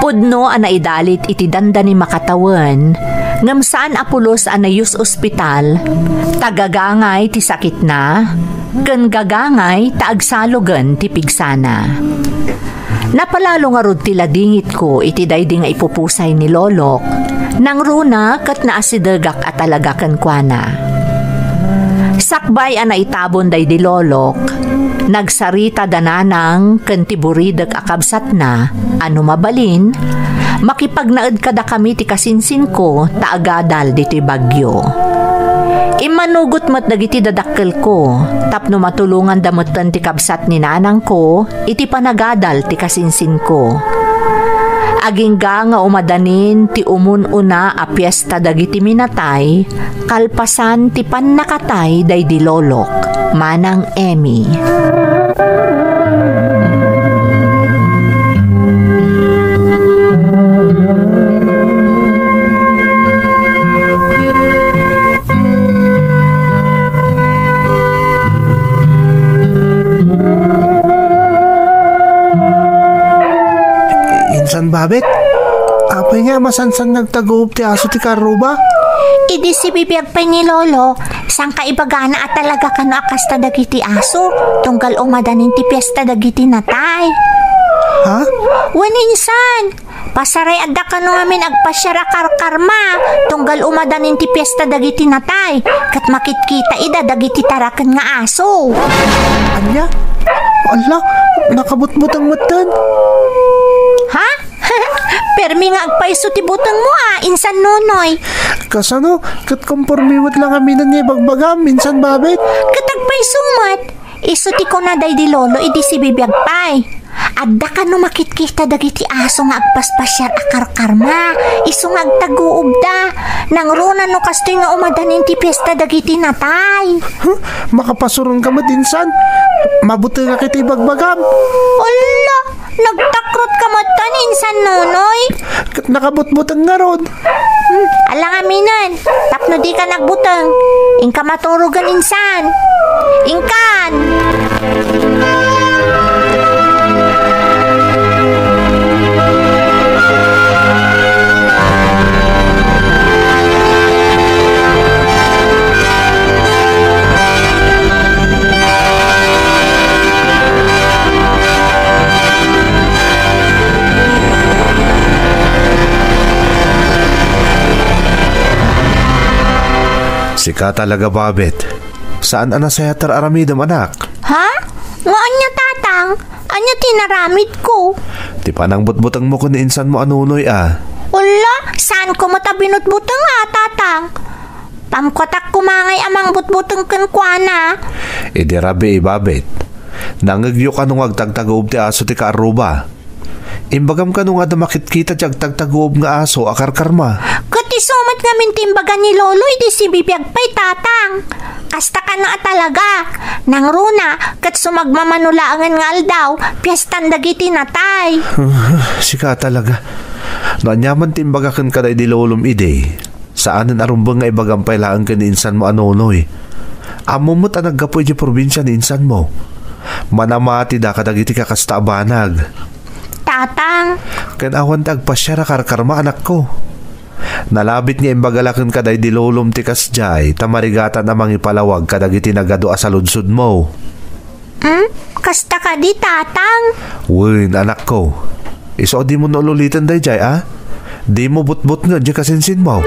Pudno a naidalit iti dandani makatawen, ngem saan a pulos a nayus-ospital, ta gagangay ti sakitna, ken gagangay ta agsalogen ti pigsana. Napalalo ngarud ti ladingitko iti daydi nga ipupusay ni Lolok. Nangruna ket naasidegak a talaga kenkuana. Sakbay a naitabon daydi Lolok, nagsarita da Nanang ken ti buridek a kabsatna a no mabalin, makipagnaed kadakami ti kasinsinko ta agadal ditoy Baguio. Immanugot met dagiti dadakkelko tapno matulonganda metten ti kabsat ni nanangko iti panagadal ti kasinsinko. Agingga nga umadanin ti umun-una a piesta dagiti minatay, kalpasan ti pannakatay daydi lolok, Manang Emmy. Insan Babet, apay nga masansan nagtaguob ti aso ti karruba? Idi sibibiag pay ni Lolo, saan ka ibagana a talaga kano a kasta dagiti aso, tunggal umadanin ti piesta dagiti natay. Ha? Wen, insan, pasaray adda kano ngamin agpasiar a karkarma, tunggal umadanin ti piesta dagiti natay, ket makitkita ida dagiti taraken nga aso. Ania? Alla, nakabutbuteng metten. Ha? Permi nga agpayso ti butengmo a, insan Nonoy. Kasano? Ket kompormi met la ngaminen nga ibagbagam, insan Babet. Ket agpayso met. Isu ti kuna daydi Lolo idi sibibiag pay. Adda kano makitkita dagiti aso nga agpaspasiar a karkarma, isu nga agtaguobda. Nangruna no kastoy nga umadanin ti piesta dagiti natay. Huh? Makapasuron ka met, insan. Mabutengak iti ibagbagam. Ala, nagtakrot ka met, insan Nonoy. Ket nakabutbuteng ngarud. Hmm, ala ngaminen, tapno dika nagbuteng. Inka maturogen, insan. Inkan! Sika talaga, Babet. Saan a nasayaat ti ar-aramidem, anak? Ha? Nga ania, Tatang? Ania ti inaramidko? Ti panangbutbutengmo ken ni insanmo a Nonoy a. Ala, saanko met a binutbuteng a, Tatang. Pamkuatak koma ngay a mangbutbuteng kenkuana. Idi rabii, Babet. Nangngegyo kano nga agtagtaguob ti aso ti kaarruba. Imbagam kano nga adda makitkita ti agtagtaguob nga aso a karkarma. Ket isu met ngamin ti imbaga ni Lolo idi sibibiag pay, Tatang. Kasta kano a talaga. Nangruna, ket sumagmamano laengen nga aldaw, piestan dagiti natay. Sika talaga. No aniaman ti imbaga kenka daydi lolom idi, saanen a rumbeng nga ibagam pay laeng ken ni insanmo a Nonoy. Ammom met a naggapu idiay probinsia ni insanmo. Manamatida kadagiti kakasta a banag. Tatang. Ken awan ti agpasiar a karkarma, anakko. Nalabit nga imbaga la kenka daydi lolom ti kasdiay ta marigatan a mangipalawag kadagiti nagadu a saludsodmo. Hmm? Kasta kadi, Tatang? Wen, anakko. Isu a dimo ululiten daydiay, a? Dimo butbutngen diay kasinsinmo.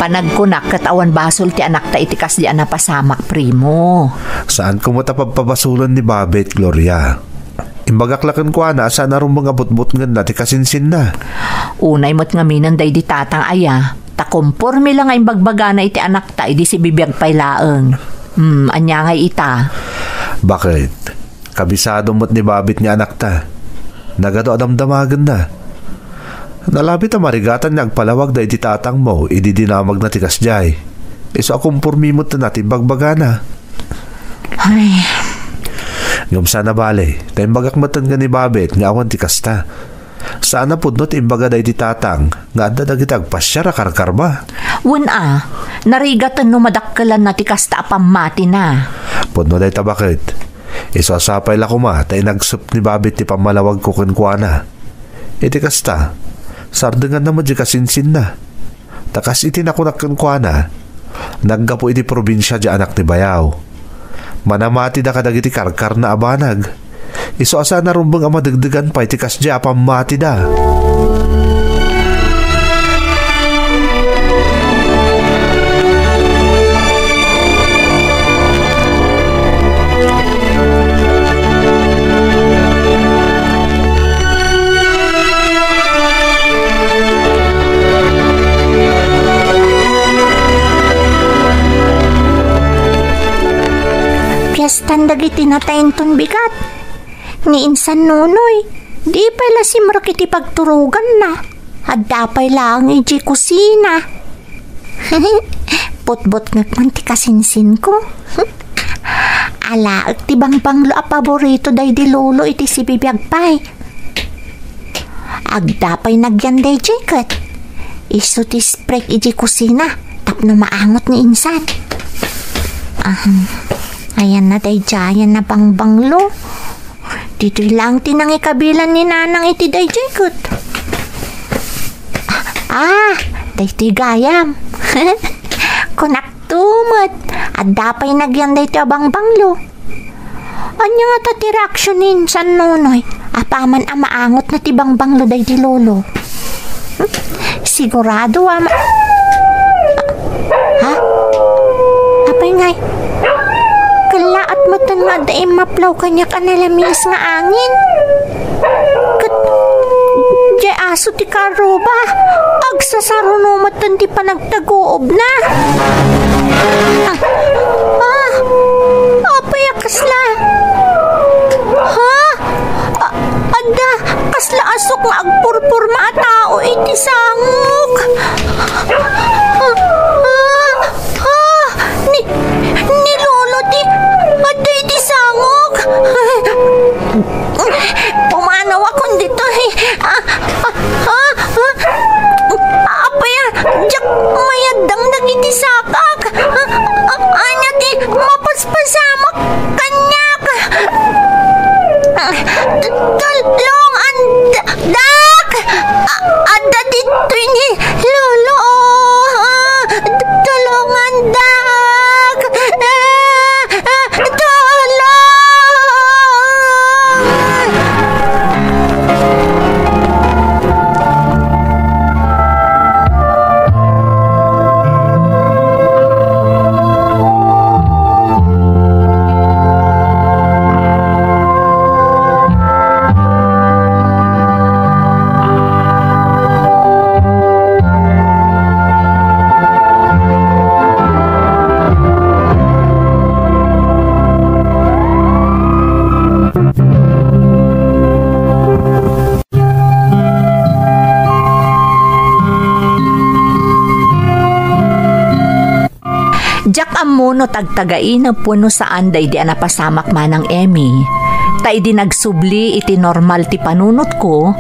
Panagkunak ket awan basol ti anakta iti kasdi a napasamak, primo. Saanko met a pabpabasolen ni Babet, Gloria. Imbagak la kenkuana a saan a rumbeng a butbutngenna ti kasinsinna. Unay met ngaminen daydi tatang aya, ta komporme la nga imbagbagana iti anakta idi sibibiag pay laeng. Hmm, ania ngay ita? Baket, kabisado met ni Babet nga anakta. Nagadu a damdamagenna. Nalabit a marigatan nga agpalawag daydi tatangmo idi dinamagna ti kasdiay. Isu a komporme met ti ibagbagana. Ay. Ngem saan a bale, ta imbagak metten ken ni Babet nga awan ti kasta. Saan a pudno ti imbaga daydi tatang nga adda dagiti agpasiar a karkarma. Wen a, narigaten no madakkelanna ti kasta a pammatina. Pudno dayta baket. Isu a sapay la koma ta inagsep ni Babet ti pammalawagko kenkuana. Iti kasta, sardenganna met diay kasinsinna. Ta kas iti nakunak kenkuana, naggapu iti probinsia diay anak ni bayaw. Manamatida kadagiti karkarna a banag. Isu a saan a rumbeng a madegdegan pay ti kasdiay a pammatida. Tinatayen ton bigat. Ni insan Nonoy, di pay la simrek iti pagturoganna. Adda pay laeng iti kusina. Putbutngek man ti kasinsinko. Alaek ti bangbanglo a paborito daydi lolo iti sibibiag pay. Adda pay nagyan daydiay ket isu ti sprek iti kusina tapno maangot ni insan. Ah, ayanna daydiay, ayanna bangbanglo. Ditoy lang ti nangikabilan ni Nanang iti daydiay ket. Ah, daytoy gayam. Kunak Tumet, adda pay nagyan daytoy a bangbanglo. Ania ngata ti reaksyon ni insan Nonoy? Apaman a maangotna ti bangbanglo daydi lolo. Hmm? Sigurado a ma-, ha? Apay ngay? Kellaat metten nga adda immaplaw kaniak a nalamias nga angin. Ket diay aso ti karuba, agsasaruno metten ti panagtaguobna. Ah, ah, apay a kasla? Ha? A-, adda kasla asok nga agpurporma a tao iti sangok. Ah, ah, Ah! Ni, ni Lolo ti adda iti sangok! Pumanawakon ditoy! Ah, ah, ah, ah, apay a, diak mayaddang dagiti sakak! Ah, ah, ania ti mapaspasamak kaniak? Ah, tulongan! Dak! A-, adda ditoy ni Lolo! Ah, tulongan, dak! Ah, ah, tulong! Diak ammo no tagtagainep wenno saan daydi a napasamak, Manang Emmy. Ta idi nagsubli iti normal ti panunotko,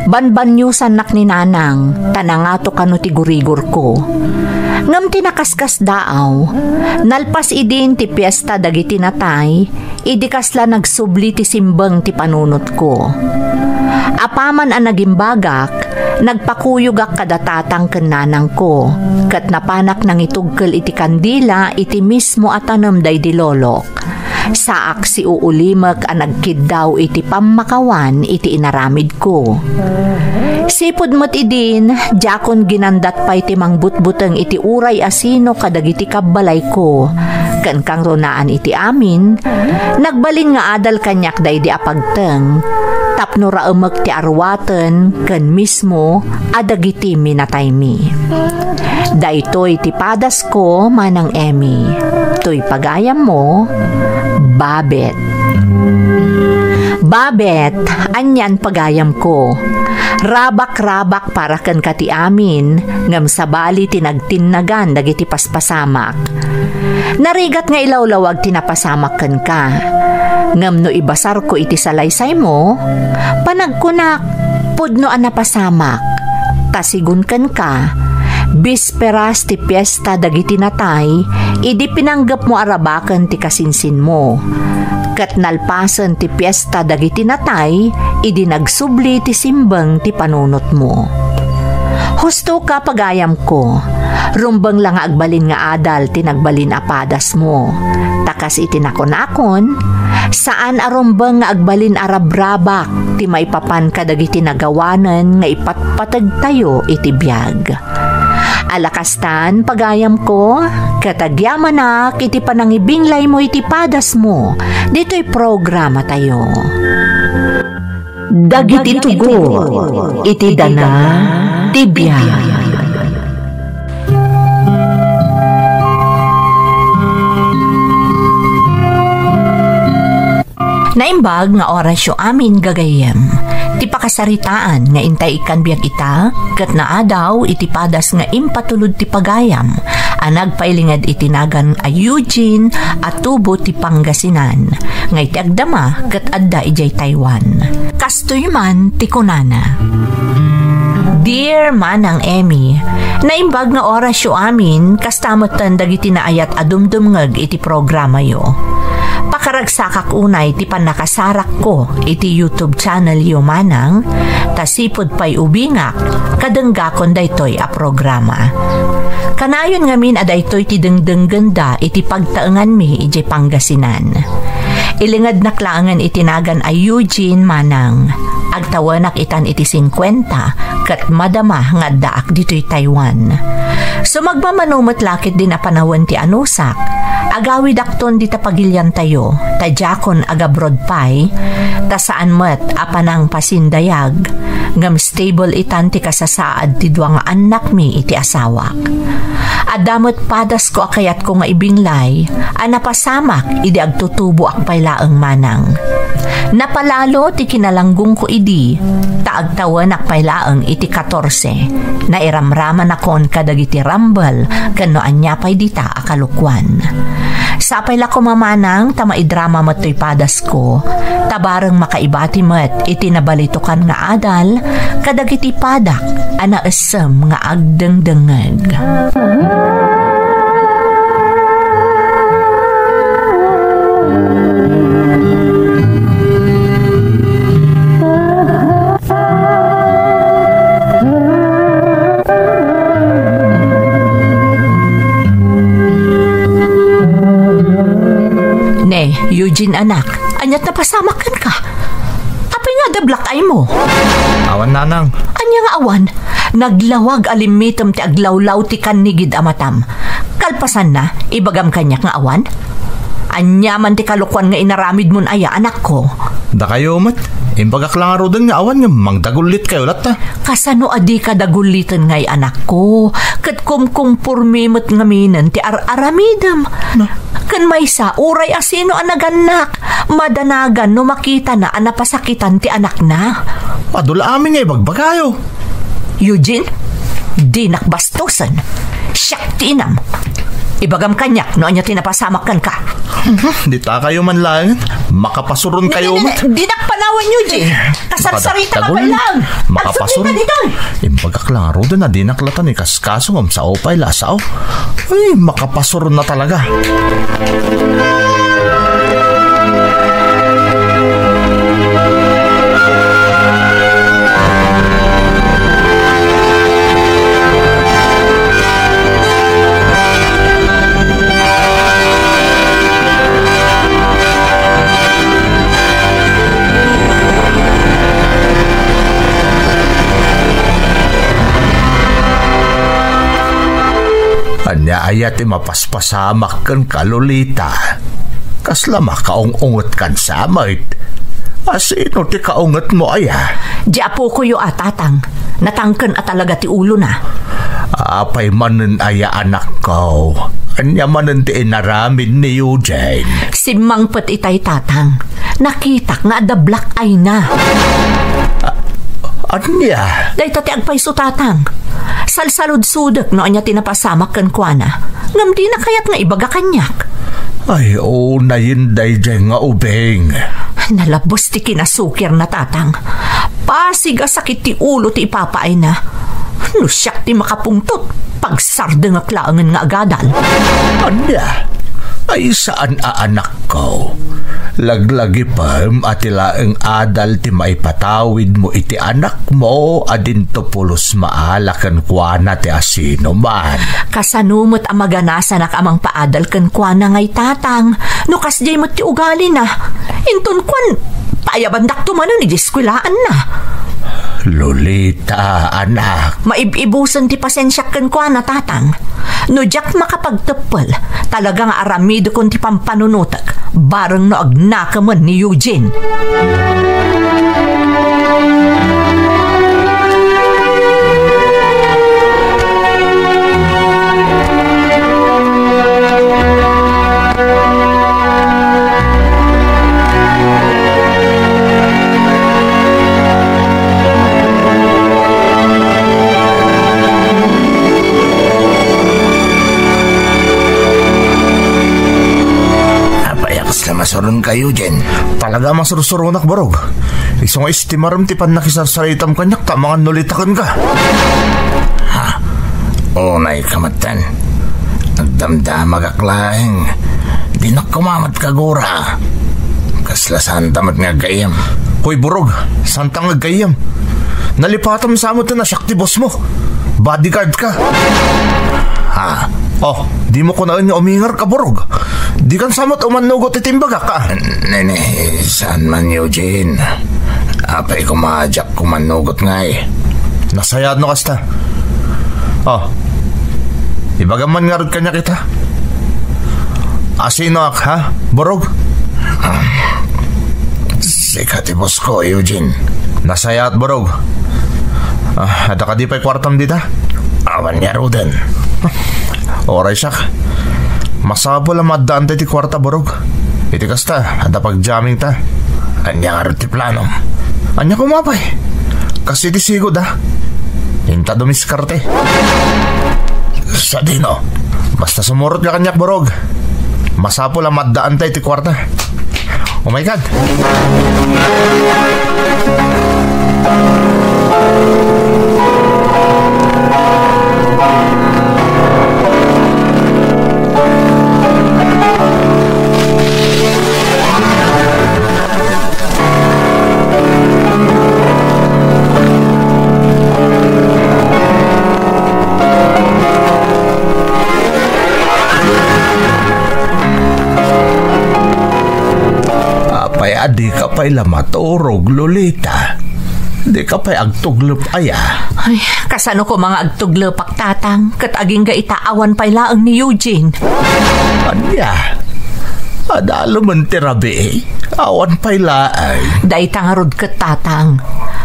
banbaniosannak ni Nanang, ta nangato kano ti gurigorko. Ngem ti nakaskasdaaw, nalpas idin ti piesta dagiti natay, idi kasla nagsubli ti simbeng ti panunotko. Apaman a nagimbagak, nagpakuyogak kada tatang ken nanangko, ket napanak nangitugkel iti kandila iti mismo a tanem daydi lolok. Saak siuulimek a nagkiddaw iti pammakawan iti inaramidko. Sipud met idin, diakon ginandat pay ti mangbutbuteng iti uray a sino kadagiti kabbalayko, ken kangrunaan iti amin, nagbalin nga adal kaniak daydi a pagteng, tapno raemek ti aruaten ken mismo a dagiti minataymi. Daytoy ti padasko, Manang Emmy. Toy pagayammo, Babet. Babet, anian pagayamko. Rabak-rabak para kenka ti amin, ngem sabali ti nagtinnagan dagiti paspasamak. Narigat nga ilawlawag ti napasamak kenka. Ngem no ibasarko iti salaysaymo, panagkunak, pudno a napasamak. Ta sigun kenka, bisperas ti piesta dagiti natay, idi pinanggepmo a rabaken ti kasinsinmo. Ket nalpasen ti piesta dagiti natay, idi nagsubli ti simbeng ti panunotmo. Husto ka, pagayamko, rumbeng la nga agbalin nga adal ti nagbalin a padasmo. Ta kas iti nakunakon, saan a rumbeng nga agbalin a rabrabak ti maipapan kadagiti nagawanen nga ipatpategtayo iti biag. Ala kastan, pagayamko, ket agyamanak iti panangibinglaymo iti padasmo ditoy programatayo. Dagiti tugot iti dana ti biag. Naimbag nga orasyo amin, gagayyem. Ti pakasaritaan nga intay ikkan biag ita, ket naadaw iti padas nga impatulod ti pagayam a nagpailinged iti nagan a Eugene a tubo ti Pangasinan, nga iti agdama ket adda idiay Taiwan. Kastoy man ti kunana. Dear Manang Emmy, naimbag nga orasyo amin, kasta metten dagiti naayat a dumdumngeg iti programayo. Pakaragsakak unay ti pannakasarakko iti YouTube channelyo, Manang, ta sipud pay ubingak, kadenggakon daytoy a programa. Kanayon ngamin a daytoy ti dengdenggenda iti pagtaenganmi idiay Pangasinan. Ilingednak laengen iti nagan a Eugene, Manang. Agtawenak itan iti singkuenta, ket madama nga addaak ditoy Taiwan. Sumagmamano met la ketdin a panawen ti anusak, agawidakton dita pagiliantayo, ta diakon agabroad pay, ta saan met a panangpasindayag, ngem stable itan ti kasasaad ti dua nga annakmi iti asawak. Adda met padasko a kayatko nga ibinglay a napasamak idi agtutuboak pay laeng, Manang. Napalalo ti kinalanggongko idi, ta agtawenak pay laeng iti katorse, nairamramanakon kadagiti rambel ken no ania pay dita a kalokuan. Sapay la koma, Manang, ta maidrama met toy padasko, ta bareng makaibati met iti nabalitokan nga adal kadagiti padak a naessem nga agdengdengngeg. Ne, Eugene, anak, ania't napasamak kenka? Apay nga adda black eye mo? Awan, Nanang. Ania nga awan? Naglawag a limmitem ti aglawlaw ti kannigid a matam. Kalpasanna, ibagam kaniak nga awan? Ania man ti kalokuan nga inaramidmon aya, anakko? Dakayo met, imbagak la ngaruden nga awan ngem mangdagullitkayo latta. Kasano a dika dagulliten ngay, anakko? Ket kumkumpormi met ngaminen ti ar-aramidem. Na? Ken maysa, uray a sino a nagannak, madanagan no makitana a napasakitan ti anakna. Adu la amin nga ibagbagayo. Eugene, dinak bastosen. Siak ti inam. Ibagam kaniak no ania ti napasamak kenka. Ditakayo man laeng. Makapasuron kayo met. Dinak panawen, Eugene. Kasarsarita ka pay laeng. Makapasuron. Agsakita ditoy. Imbagak la ngaruden a dinak latta ni kas- Kaso ngem sao pay la, sao. Ay, makapasuron na talaga. Ania aya ti mapaspasamak kenka, Lolita? Kasla makaung-ungetkan sa met. A, sino ti kaungetmo aya? Di apokoyo a, Tatang. Natangken a talaga ti ulona. Apay manen aya, anakko? Ania manen ti inaramid ni Eugene? Simmangpet itay, Tatang. Nakitak nga adda black eye na. A-, ania? Dayta ti agpayso, Tatang. Salsaludsodek no ania ti napasamak kenkuana. Ngem dina kayat nga ibaga kaniak. Ay, unayen daydiay nga ubing. Nalabes ti kinasukirna, Tatang. Pasig a sakit ti ulo ti ipapaayna. No siak ti makapungtot, pagsardengak laengen nga agadal. Ania? Ay, saan a anakko. Laglagipem a ti laeng adal ti maipatawidmo iti anakmo a dinto pulos maala kenkuana ti asinoman. Kasano met a maganasanak a mangpaadal kenkuana ngay, Tatang, no kasdiay met ti ugalina? Inton kuan, paayabandakto manen idiay eskuelaanna. Lolita, anak. Maib-ibusen ti pasensiak kenkuana, Tatang. No diak makapagteppel, talaga nga aramidekon ti pampanunotek, bareng no agnakemen ni Eugene. Ren kayo, Jen. Talaga a masursuronak, Borog. Isu nga estimarem ti pannakisarsaritam kaniak ta amangan no litakenka. Ha? Unay ka metten. Agdamdamagak laeng. Dinak koma met kagura. Kasla saanta met nga aggayyem. Hoy, Borog, saanta nga aggayyem? Nalipatam sa met a siak ti boss mo. Bodyguard ka. Ha? Oh, dimo kunaen nga umingar ka, Borog. Dikan sa met umannugot iti imbagak, a? Nene, saan man, Eugene. Apay koma diak kumannugot ngay. Nasayaat no kasta. Oh. Ibagam man ngarud kaniak ita. Asinoak, ha? Borog? Sika ti boss ko, Eugene. Nasayaat, Borog. Ah, adda kadi pay kuartam dita? Awan ngaruden. Uray siak. Masapul a maaddaan tay ti kuarta, Borog. Iti kasta, adda pagjamming ta. Ania ngarud ti planom? Ania koma pay? Kas iti sigud, a. Inta dumiskarte. Sadino? Basta sumurot ka kaniak, Borog. Masapul a maaddaan tay ti kuarta. Oh my God! Apay a dika pay la maturog, Lolita? Dika pay agtuglep aya? Ay, kasano koma nga agtuglepak, Tatang, ket agingga ita awan pay laeng ni Eugene? Ania? Adalemen ti rabii? Awan pay laeng. Dayta ngarud ket, Tatang.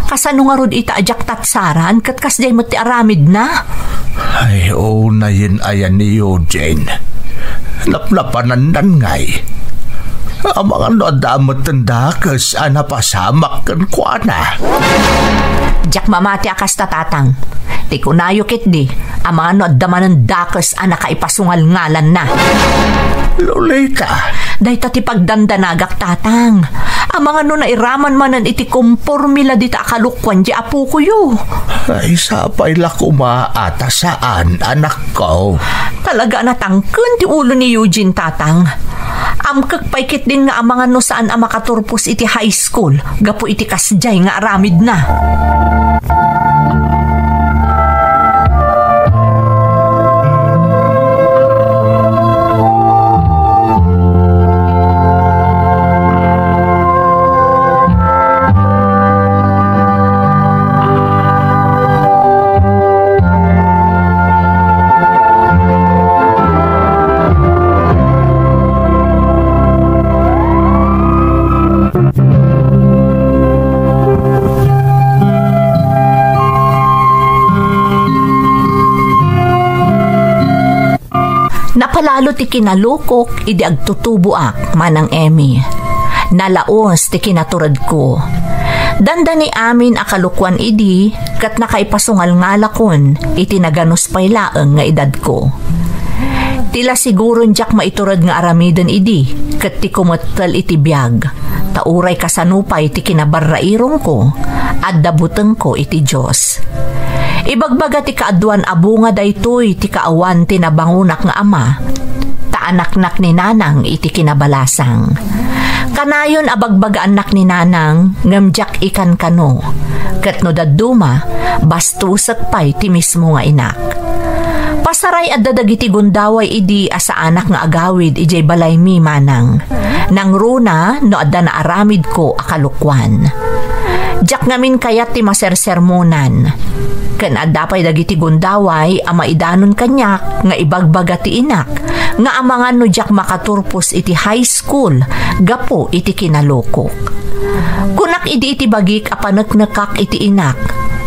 Kasano ngarud ita a diak tatsaran ket kasdiay met ti aramidna? Ay, unayen aya ni Eugene. Napnapanandan ngay. Amangan no adda metten dakes a napasamak kenkuana. Diak mamati a kasta, Tatang. Ti kunayo ketdi, amangan no adda manen dakes a nakaipasungalngalanna. Lolita! Dayta ti pagdandanagak, Tatang. Amangan no nairaman manen iti komporme la dita a kalokuan ti apokoyo. Ay, sapay la koma a ta saan, anakko. Talaga a natangken ti ulo ni Eugene, Tatang. Amkek pay ketdin nga amangan no saan a makaturpos iti high school gapu iti kasdiay nga aramidna. Napalalo ti kinalukok idi agtutuboak, Manang Emmy. Nalaus ti kinaturedko. Dandani amin a kalokuan idi ket nakaipasungalngalakon iti naganus pay laeng nga edadko. Ti la siguron diak maitured nga aramiden idi ket ti kumettel iti biag, ta uray kasano pay ti kinabarrairongko, adda butengko iti Dios. Ibagbaga ti kaaduan a bunga daytoy ti kaawan ti nabangonak nga ama, ta anaknak ni Nanang iti kinabalasang. Kanayon a bagbagaannak ni Nanang, ngem diak ikankano. Ket no dadduma, bastusek pay ti mismo nga inak. Pasaray adda dagiti gundaway idi a saanak nga agawid idiay balaymi, Manang. Nangruna no adda naaramidko a kalokuan. Diak ngamin kayat ti masersermonan. Ken adda pay dagiti gundaway a maidanon kaniak nga ibagbaga ti inak nga amangan no diak makaturpos iti high school gapu iti kinalukok. Kunak idi iti bagik a paneknekak iti inak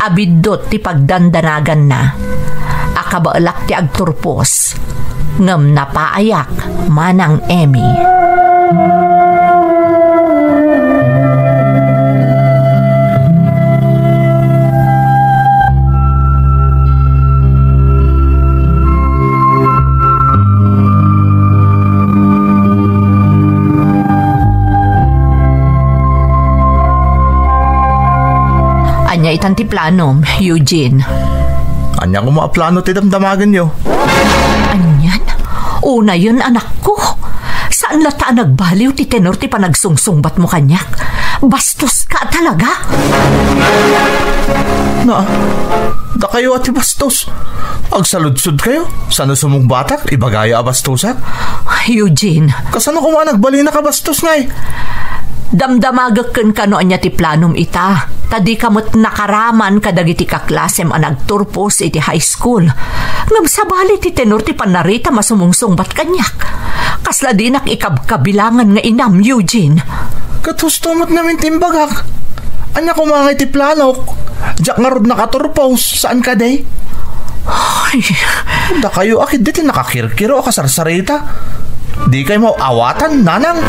a biddut ti pagdandanaganna. A kabaelak ti agturpos, ngem napaayak, Manang Emmy. Ania itan ti planom, Eugene? Ania koma a plano ti damdamagenyo? Anian? Unayen, anakko. Saan latta a nagbaliw ti tenor ti panagsungsungbatmo kaniak. Bastoska talaga. Na, dakayo a ti bastos. Agsalodsodkayo. Sano sumungbatak? Ibagayo a bastosak? Eugene. Kasano koma a nagbalinak a bastos ngay? Damdamagek kenka no ania ti planom ita. Ta dika met nakaraman kadagiti kaklasem a nagturpos iti high school. Ngem sabali ti tenor ti pannaritam a sumungsungbat kaniak. Kasla dinak ikabkabilangan nga inam, Eugene. Ket husto met ngamin ti imbagak. Ania koma ngay ti planok? Diak ngarud nakaturpos, saan kadi? Ay. Dakayo a ketdi ti nakakirkiro a kasarsarita. Dikay maawatan, nanang.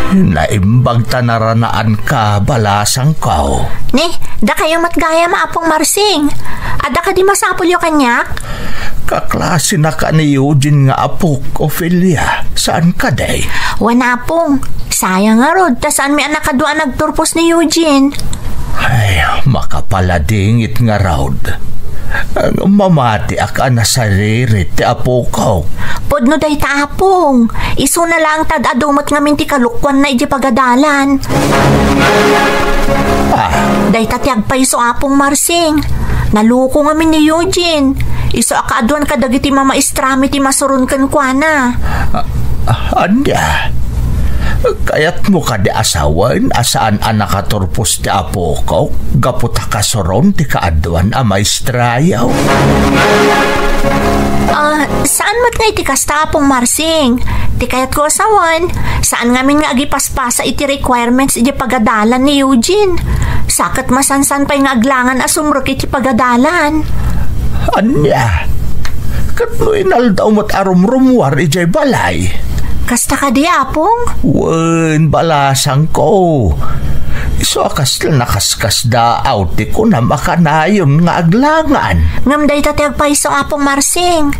Naimbag ta naranaanka, balasangko. Ni, dakayo met gayam, Apong Marsing. Adda kadi masapulyo kaniak? Kaklasenaka ni Eugene nga apok, Ofelia. Saan kadi? Wen, Apong. Sayang ngarud, ta saanmi a nakadua a nagturpos ni Eugene. Ay, makapaladingit ngarud. Mamatiak a nasaririt ti apok. Pudno dayta, Apong. Isuna laeng ta ad-adu met ngamin ti kalokuanna idiay pagadalan. Ah. Dayta ti agpayso, Apong Marsing. Naloko ngamin ni Eugene. Isu a kaaduan kadagiti mamaestrami ti masuron kenkuana. Ah, ah, ania? Kayatmo kadi a sawen a saan a nakaturpos ti apokok gapu ta kasuron ti kaaduan a maestrayo? Ah, saan met nga iti kasta, Apong Marsing. Ti kayatko a sawen, saan ngamin nga agipaspasa iti requirements iti pagadalan ni Eugene. Sa ket masansan pay nga aglangan a sumrek iti pagadalan. Ania? Ket no inaldaw met a rumrumuar idiay balay? Kasta kadi, Apong? Wen, balasangko. Isu a kasla nakaskasdaaw ti kunam a kanayon nga aglangan. Ngem dayta ti agpayso, Apong Marsing.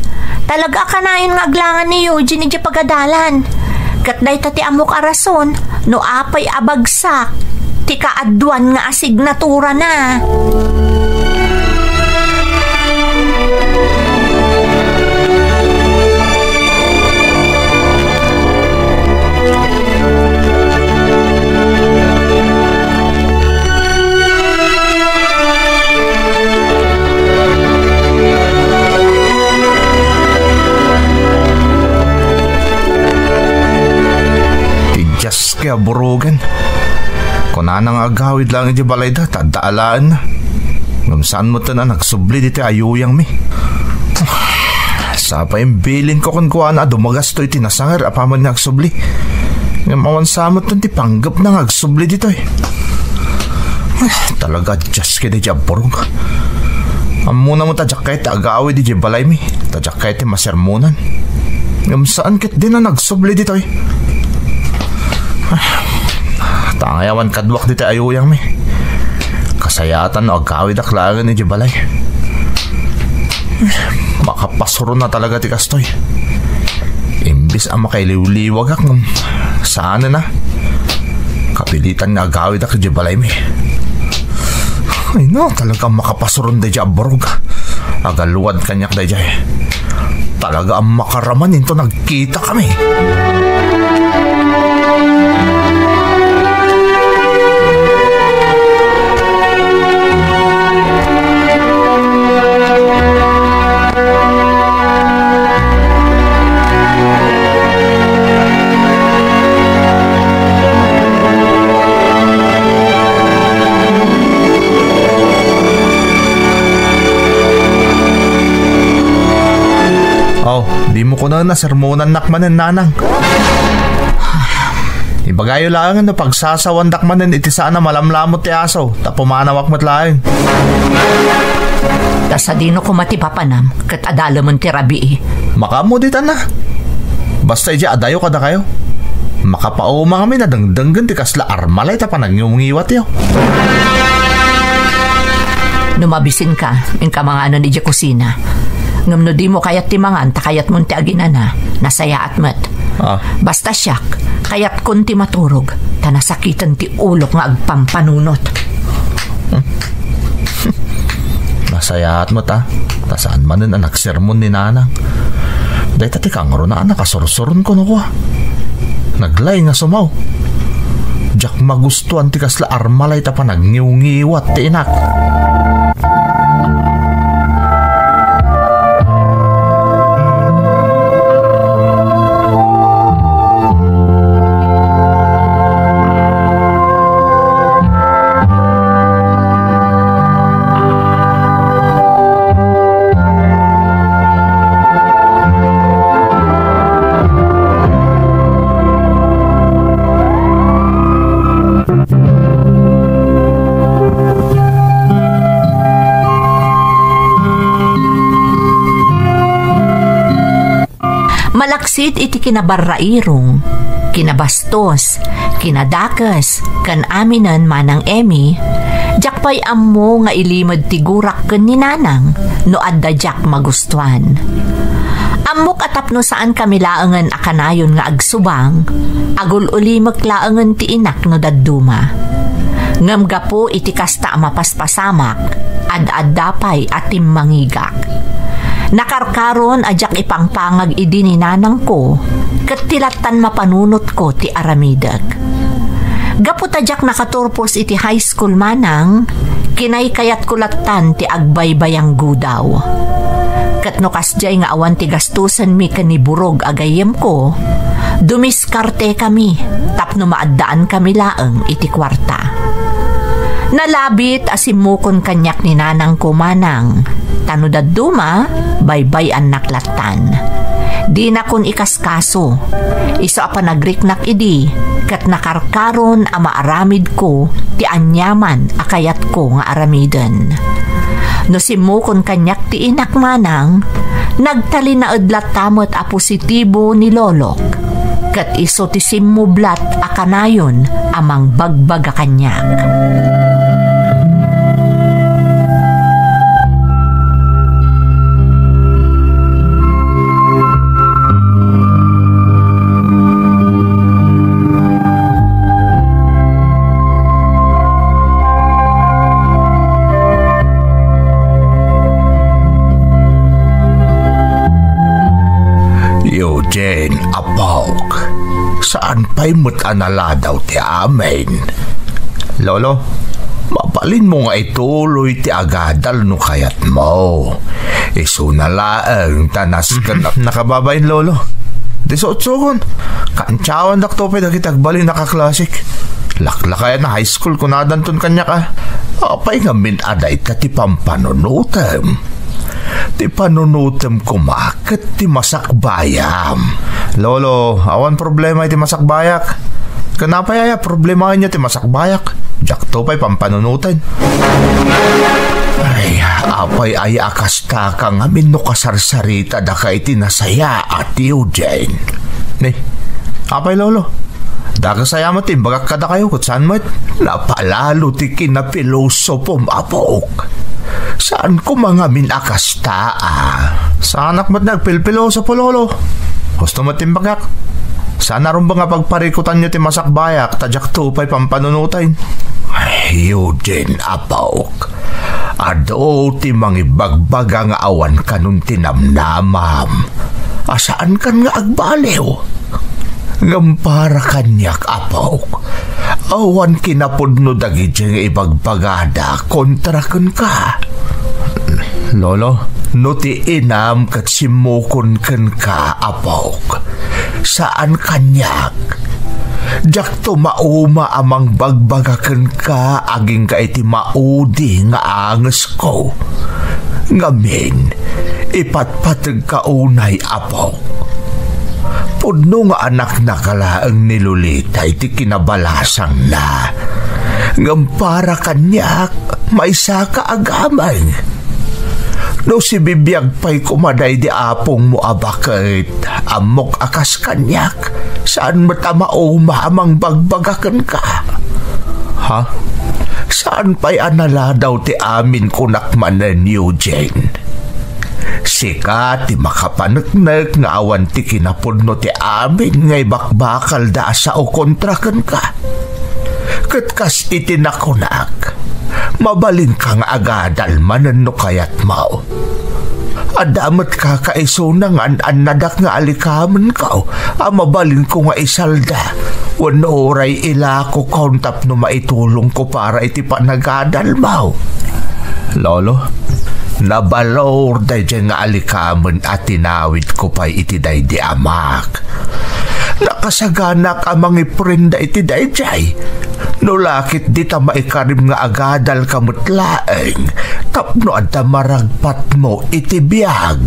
Talaga a kanayon nga aglangan ni Eugene idiay pagadalan. Ket dayta ti ammok a rason no apay a bagsak ti kaaduan nga asignaturana. Ti Dios kaya burugan. Kunana nga agawid laeng iti balayda, ta adda alaenna. Ngem saan metten a nagsubli ditoy ayuyangmi. Sapay imbilinko kenkuana a dumagasto iti nasanger apaman nga agsubli. Ngem awan sa metten ti panggepna nga agsubli ditoy. Ay, talaga, Dios, kadi ti abburog. Ammona met a diak kayat ti agawid iti balaymi, ta diak kayat ti masermonan. Ngem saan ketdin a nagsubli ditoy. Ay, ta ngay awan kaduak ditoy ayuyangmi. Kasayaatan no agawidak laengen iti balay. Makapasuron a talaga ti kastoy. Imbes a makailiwliwagak ngem saanen a. Kapilitan nga agawidak iti balaymi. Ay no, talaga makapasuron daydiay a burog. Agaluad kaniak daydiay. Talaga a makaraman into nagkitakami. Aw, dimo kunen a sermonannak manen, nanang. Ibagayo laengen no pagsasawandak manen iti saan a malamlamut ti aso, ta pumanawak met laeng. Ta sadino koma ti papanam, ket adalemen ti rabii. Makaammo ditan a. Basta idiay adayo kadakayo. Makapauma ngamin a dengdenggen ti kasla armalay ta panagniwngiwatyo. No mabisinka, inka manganen idiay kusina. Ngem no dimo kayat ti mangan, ta kayatmon ti aginana, nasayaat met. Ah. Basta siak, kayatkon ti maturog, ta nasakiten ti ulok nga agpampanunot. Nasayaat met a, ta saan manen a nagsermon ni Nanang. Dayta ti kangruna a nakasursuron kuno kua. Naglay nga sumaw. Diak magustuan ti kasla armalay ta panagniwngiwat ti inak. Malaksid iti kinabarrairong, kinabastos, kinadakes, ken aminen, Manang Emmy, diak pay ammo nga ilimed ti gurak ken ni Nanang no adda diak magustuan. Ammok a tapno saan kami laengen a kanayon nga agsubang, agul-ulimek laengen ti inak no dadduma. Ngem gapu iti kasta a mapaspasamak, ad-adda pay a timmangigak. Nakarkaron a diak ipangpangag idi ni nanangko, ket ti lattan mapanunotko ti aramidek. Gapu ta diak nakaturpos iti high school, Manang, kinaykayatko lattan ti agbaybayanggudaw. Ket no kasdiay nga awan ti gastusenmi ken ni burog a gayyemko, dumiskartekami tapno maaddaankami laeng iti kuarta. Nalabit a simmukon kaniak ni nanangko, Manang, ta no dadduma, baybay-annak lattan. Dinakon ikaskaso. Isu a panagriknak idi, ket nakarkaron a maaramidko ti aniaman a kayatko nga aramiden. No simmukon kaniak ti inak, Manang, nagtalinaed latta met a positibo ni Lolok, ket isu ti simmublat a kanayon a mangbagbaga kaniak. Eugene, apok, saan pay met a naladaw ti amin. Lolo, mabalinmo nga ituloy ti agadal no kayatmo. Isuna laeng ta nasken. Nakababain, Lolo. Disiotsoon. Kantiawandak to pay dagiti agbalin a kaklasik. Laklakayan a high school kunadanton kaniak a. Apay ngamin a dayta ti pampanunotem? Ti panunotem koma ket ti masakbayam. Lolo, awan problema iti masakbayak. Ken apay aya problemaenyo ti masakbayak? Diakto pay pampanunoten. Ay, apay aya a kasta ka ngamin no kasarsaritadaka iti nasayaat, Eugene? Ni, apay, Lolo? Dakes aya met ti imbagak kadakayo, ket saan met? Napalalo ti kinapilosopom, apok. Saan koma ngamin a kasta a? Saanak met nagpilpilosopo, Lolo. Husto met ti imbagak. Saan a rumbeng a pagparikutanyo ti masakbayak, ta diakto pay pampanunoten. Ay, Eugene, apok. Adu ti mangibagbaga nga awan kanon ti namnamam. A saankan nga agbaliw. Ngem para kaniak, apok, awan kinapudno dagiti nga ibagbagada kontra kenka. Lolo, no ti inam ket simmukon kenka, apok, saan kaniak. Diakto mauma a mangbagbaga kenka agingga iti maudi nga angesko. Ngamin, ipatpategka unay, apok. Pudno nga anaknaka laeng ni Lolita iti kinabalasangna. Ngem para kaniak, maysaka a gameng. No sibibiag pay koma daydi apongmo a baket, ammok a kas kaniak, saan met a mauma a mangbagbaga kenka. Ha? Saan pay a naladaw ti amin kunak manen, Eugene? Sika ti makapaneknek nga awan ti kinapudno ti amin nga ibakbakalda a sao kontra kenka. Ket kas iti nakunak, mabalinka nga agadal manen no kayatmo. Adda met kakaisuna nga an-annadak nga alikamenko a mabalinko nga isalda wenno uray ilakoka tapno maitulongko para iti panagadalmo. Lolo, nabalor daydiay nga alikamen a tinawidko pay iti daydi amak. Nakasaganak a mangiprenda iti daydiay. No la ket dita maikarim nga agadalka met laeng tapno adda maragpatmo iti biag.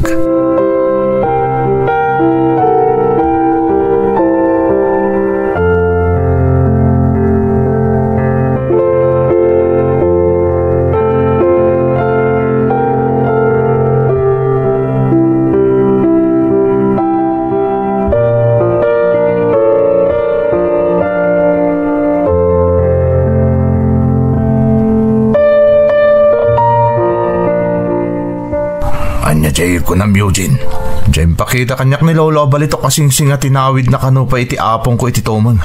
Ania jay kunam, Eugene? Jay impakita kaniak ni Lolo a balitok a singsing a tinawidna kano pay iti apongko iti tumeng.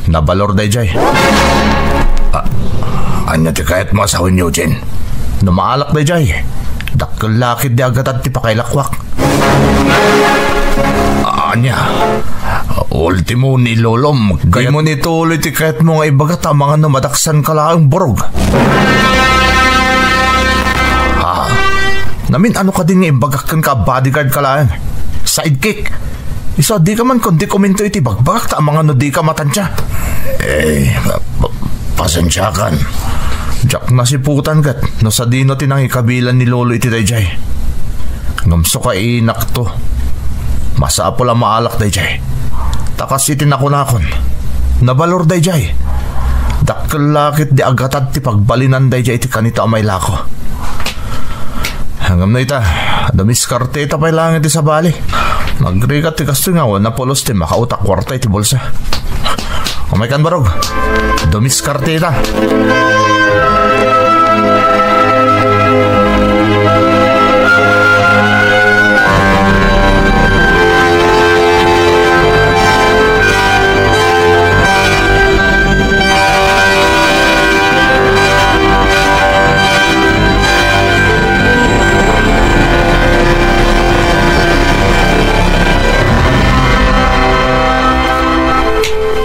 Nabalor dayjay. A-, ania ti kayatmo a sawen, Eugene? No maalak dayjay, dakkel la ket di agatad ti pakailakwak. Ania? Ultimo ni Lolom, kayatmo ni tuloy ti kayatmo nga ibaga ta amangan no madaksanka laeng, Borog. Ha? Namin-ano kadi nga imbagak kenka a bodyguard ka laeng? Sidekick. Isu a dika man kon dokumento iti bagbagak ta amangan no dika matantia. Eh, pa-, pa-, pasensiakan. Diak nasiputan ket no sadino ti nangikabilan ni Lolo iti dayjay. Ngem sukainakto. Masapul a maalak dayjay. Ta kas iti nakunakon, nabalor dayjay. Dakkel la ket di agatad ti pagbalinan dayjay iti kanito a mailako. Ngem no ita, dumiskarteta pay laeng iti sabali. Nagrigat ti kastoy nga awan a pulos ti makauta kuarta iti bulsa. Umaykan, Barog. Dumiskarteta.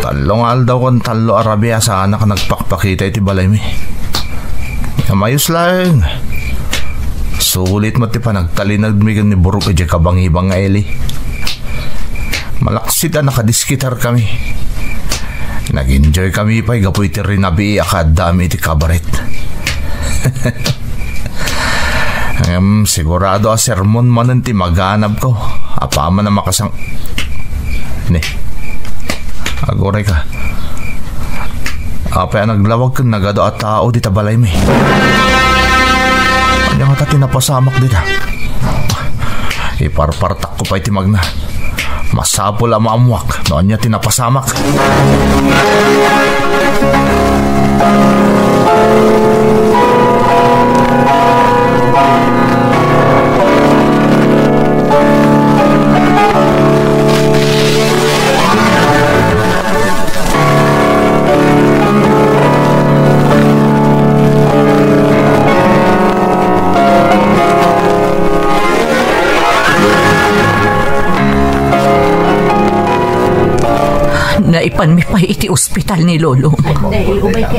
Tallo nga aldaw ken tallo a rabii a saanak a nagpakpakita iti balaymi. Amayos laeng. Sulit met ti panagtalinagmi ken ni Borog idiay kabangibang nga ili. Malaksid a nakadiskitar kami. Nag-enjoy kami pay gapu iti rinabii a kaaddaami iti kabaret. Ngem, sigurado a sermon manen ti maganabko. Apaman a makasang-, ni. Aguray ka. Apay a naglawag ken nagadu a tao dita balaymi? Ania ngata ti napasamak dita? Iparpartakko pay ti magna. Masapul a maammuak no ania ti napasamak. Naipanmi pay iti ospital ni Lolo.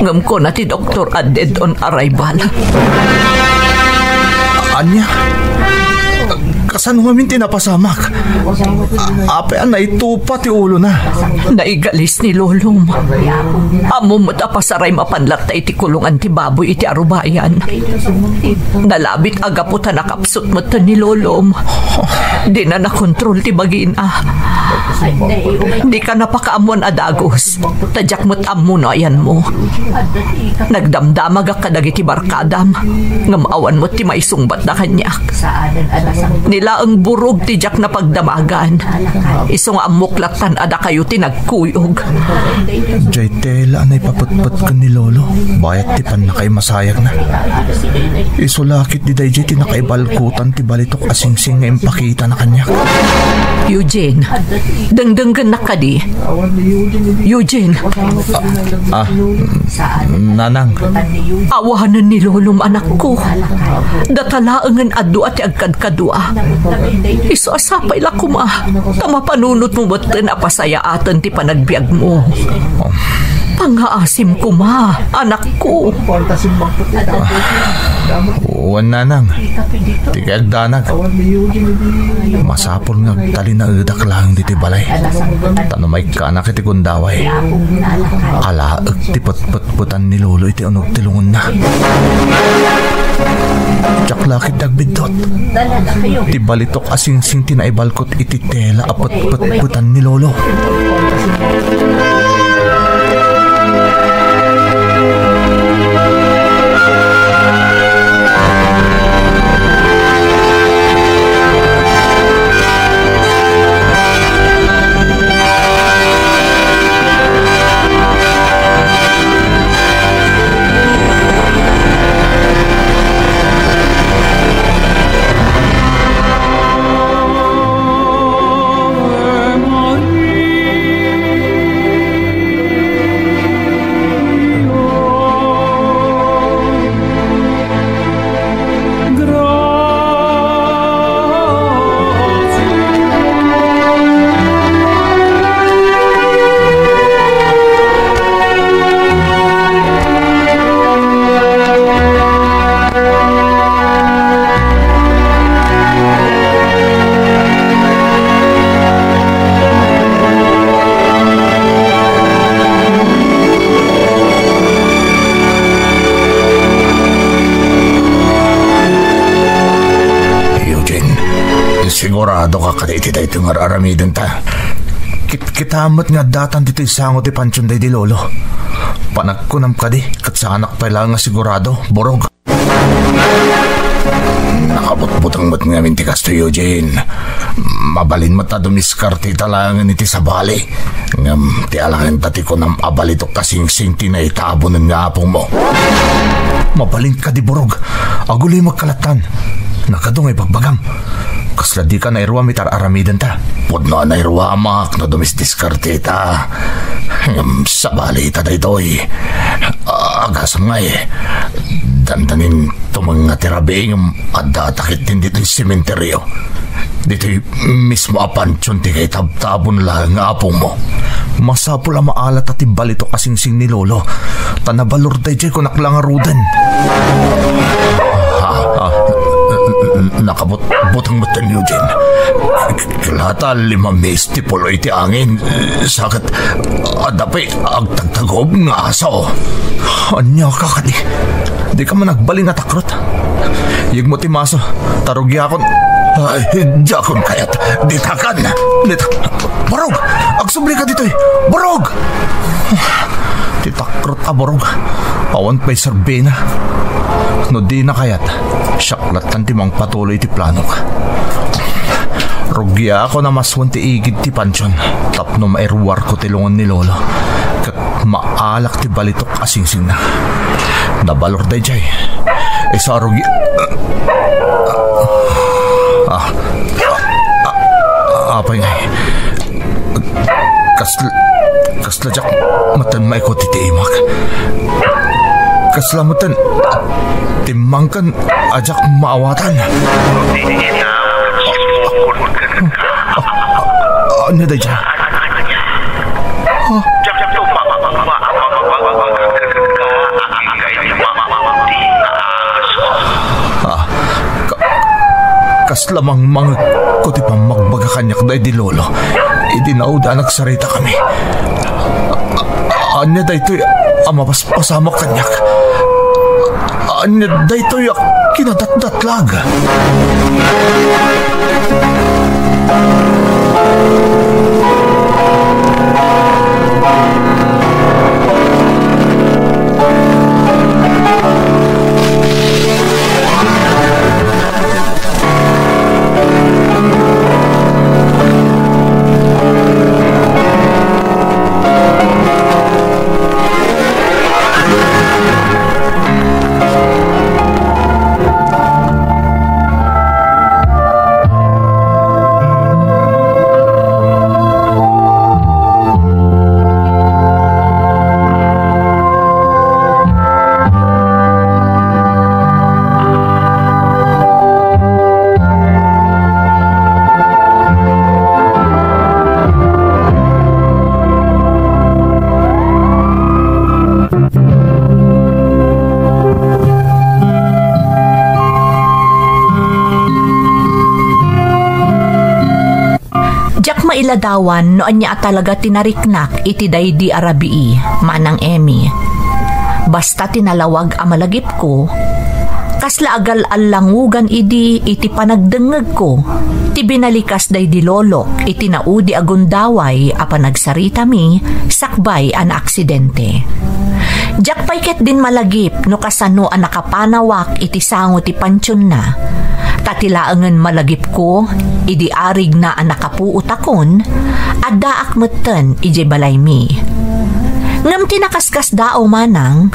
Ngem kuna ti doktor a dead on arrival. Ania? Kasano ngamin ti napasamak? A-, apay a naitupa ti ulona? Naigalis ni Lolom. Ammom met a pasaray mapan latta iti kulongan ti baboy iti arubayan. Nalabit a gapu ta nakapsut met ni Lolom. Dina nakontrol ti bagina. Dika napakaammoan a dagus, ta diak met ammo no ayanmo. Nagdamdamagak kadagiti barkadam, ngem awan met ti maisungbatda kaniak. Ni laeng Burog ti diak napagdamagan. Isu nga ammok lattan a dakayo ti nagkuyog. Diay tela a naipapetpet ken ni Lolo, bayat ti pannakaimasayagna. Isu la ket daydiay ti nakaibalkutan ti balitok a singsing nga impakitana kaniak. Eugene, dengdenggennak kadi? Eugene. Ah, ah, Nanang. Awanen ni Lolom, anakko. Data laengen a dua ti agkadkadua. Isu a sapay la koma ta mapanunotmo metten a pasayaaten ti panagbiagmo. Pangngaasim koma, anakko. Wen, Nanang. Ti kayatdanag. Masapul nga agtalinaedak laeng ditoy balay. Ta no maikkanak iti gundaway, alaek ti petpetpetan ni Lolo iti uneg ti lungenna. Diak la ket agbiddut. Ti balitok a singsing ti naibalkut iti tela a petpetpetan ni Lolo. Eugene, siguradoka kadi iti daytoy nga ar-aramidenta? Kit-, kita met nga addatan ditoy sango ti pantion daydi Lolo. Panagkunam kadi, ket saanak pay laeng nga sigurado, Burog. Nakabutbuteng met ngamin ti kastoy, Eugene. Mabalin met a dumiskarteta laengen iti sabali. Ngem ti alangenta ti kunam a balitok a singsing ti naitabunen nga apongmo. Mabalin kadi, Burog. Agulimek ka lattan. Nagadu nga ibagbagam. Kasla dika nairuam iti ar-aramidenta. Pudno a nairuamak no dumisdiskarteta. Ngem sabali ita daytoy. Agasam ngay, dandanin tumeng nga ti rabii ngem addata ketdin ditoy sementeryo. Ditoy mismo a pantion ti kaitabtabon laeng nga apongmo. Masapul a maala ta ti balitok a singsing ni Lolo, ta nabalor daydiay kunak la ngaruden. Ah, ah, nakabutbuteng metten, Eugene. Kelata limamis ti puloy ti angin. Sa ket adda pay agtagtagob nga aso. Ania ka kadi? Dika man agbalin a takrot? Yegmo ti maso, ta rugiakon. Ay, diakon kayat. Ditakan. Dita-, Burog! Agsublika ditoy! Burog! Ti takrot a Burog. Awan pay serbina. No dina kayat, siak lattan ti mangpatuloy iti planok. Rugiakon a masuen ti igid ti pantion tapno mairuarko ti lungen ni Lolo. Ket maalak ti balitok a singsingna. Nabalor daydiay. Isu a rugi-, ah, ah, ah, apay ngay. Kas-, kasla diak metten maikut iti imak. Kasla metten timmangken a diak maawatan. Ania daydiay? Ah, ka-, kasla mangmangekko ti pammagbaga kaniak daydi Lolo idi naud a nagsaritakami. A-, ania daytoy a mapaspasamak kaniak? Ania daytoy a kinadatdatlag? mailadawan no ania a talaga ti nariknak iti daydi a rabii, Manang Emmy. Basta ti nalawag a malagipko, kasla agal-allangugan idi iti panagdengngegko ti binalikas daydi lolok iti naudi a gundaway a panagsaritami sakbay a naaksidente. Diak pay ketdin malagip no kasano a nakapanawak iti sango ti pantionna. Ta ti laengen malagipko, idi arigna a nakapuotakon, addaak metten idiay balaymi. Ngem ti nakaskasdaaw manang,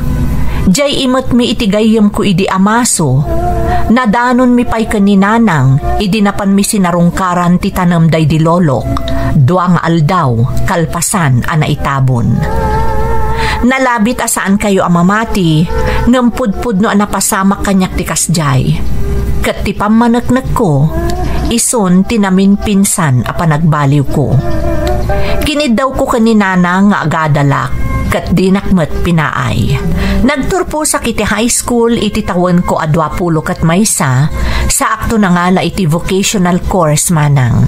diay imetmi iti gayyemko idi amaso, nadanonmi pay ken ni Nanang idi napanmi sinarungkaran ti tanem daydi lolok, dua nga aldaw kalpasan a naitabon. Nalabit a saankayo a mamati, ngem pudpudno a napasamak kaniak ti kasdiay. Ket ti pammaneknekko, isun ti naminpinsan a panagbaliwko. Kiniddawko ken ni Nanang nga agadalak, ket dinak met pinaay. Nagturposak iti high school iti tawenko a duapulo ket maysa, saakto nangala iti vocational course manang.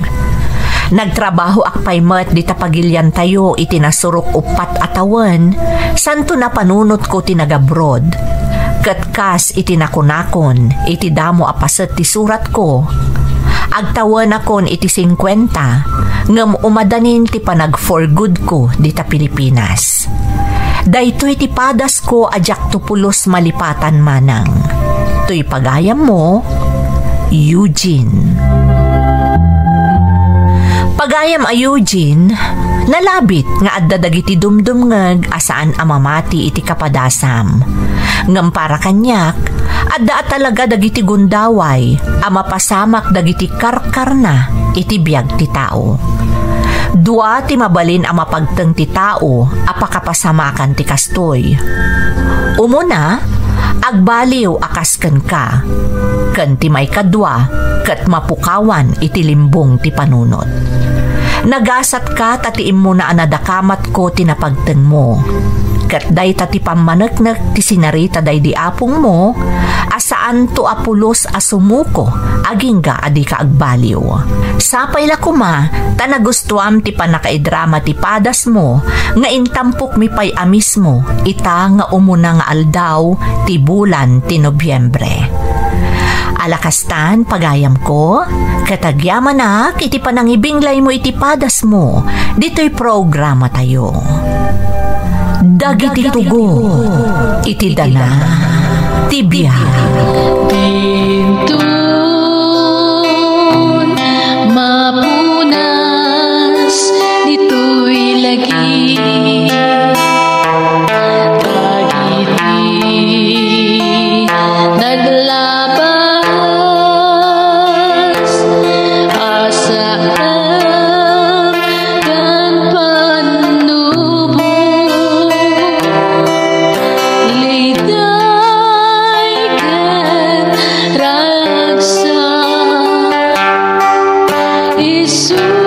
Nagtrabahoak pay met dita pagiliantayo iti nasurok uppat a tawen, santo napanunotko ti nagabroad. Ket kas iti nakunakon iti damo a paset ti suratko, agtawenakon iti singkuenta, ngem umadanin ti panag-for good ko dita Pilipinas. Daytoy ti padasko a diakto pulos malipatan manang. Toy pagayammo, Eugene. Pagayam a Eugene, nalabit nga adda dagiti dumdumngeg a saan a mamati iti kapadasam. Ngem para kaniak, adda a talaga dagiti gundaway a mapasamak dagiti karkarna iti biag ti tao. Dua ti mabalin a mapagteng ti tao a pakapasamakan ti kastoy. Umuna, agbaliw a kas kenka, ken ti maikadua, ket mapukawan iti limbong ti panunot. Nagasatka ta ti immuna a nadakamatko ti napagtengmo. Ket dayta ti pammaneknek ti sinarita daydi apongmo a saanto a pulos a sumuko agingga a dika agbaliw. Sapay la koma ta nagustuam ti pannakaidrama ti padasmo nga intampokmi pay a mismo ita nga umuna nga aldaw ti bulan ti Nobiembre. Ala kastan, pagayamko, ket agyamanak iti panangibinglaymo iti padasmo ditoy programatayo. Dagiti tugo iti dana ti biag. Dinton mapunas ditoy lagi. Dagiti naglabas a saan ken pannubo, liday ken ragsak. Isu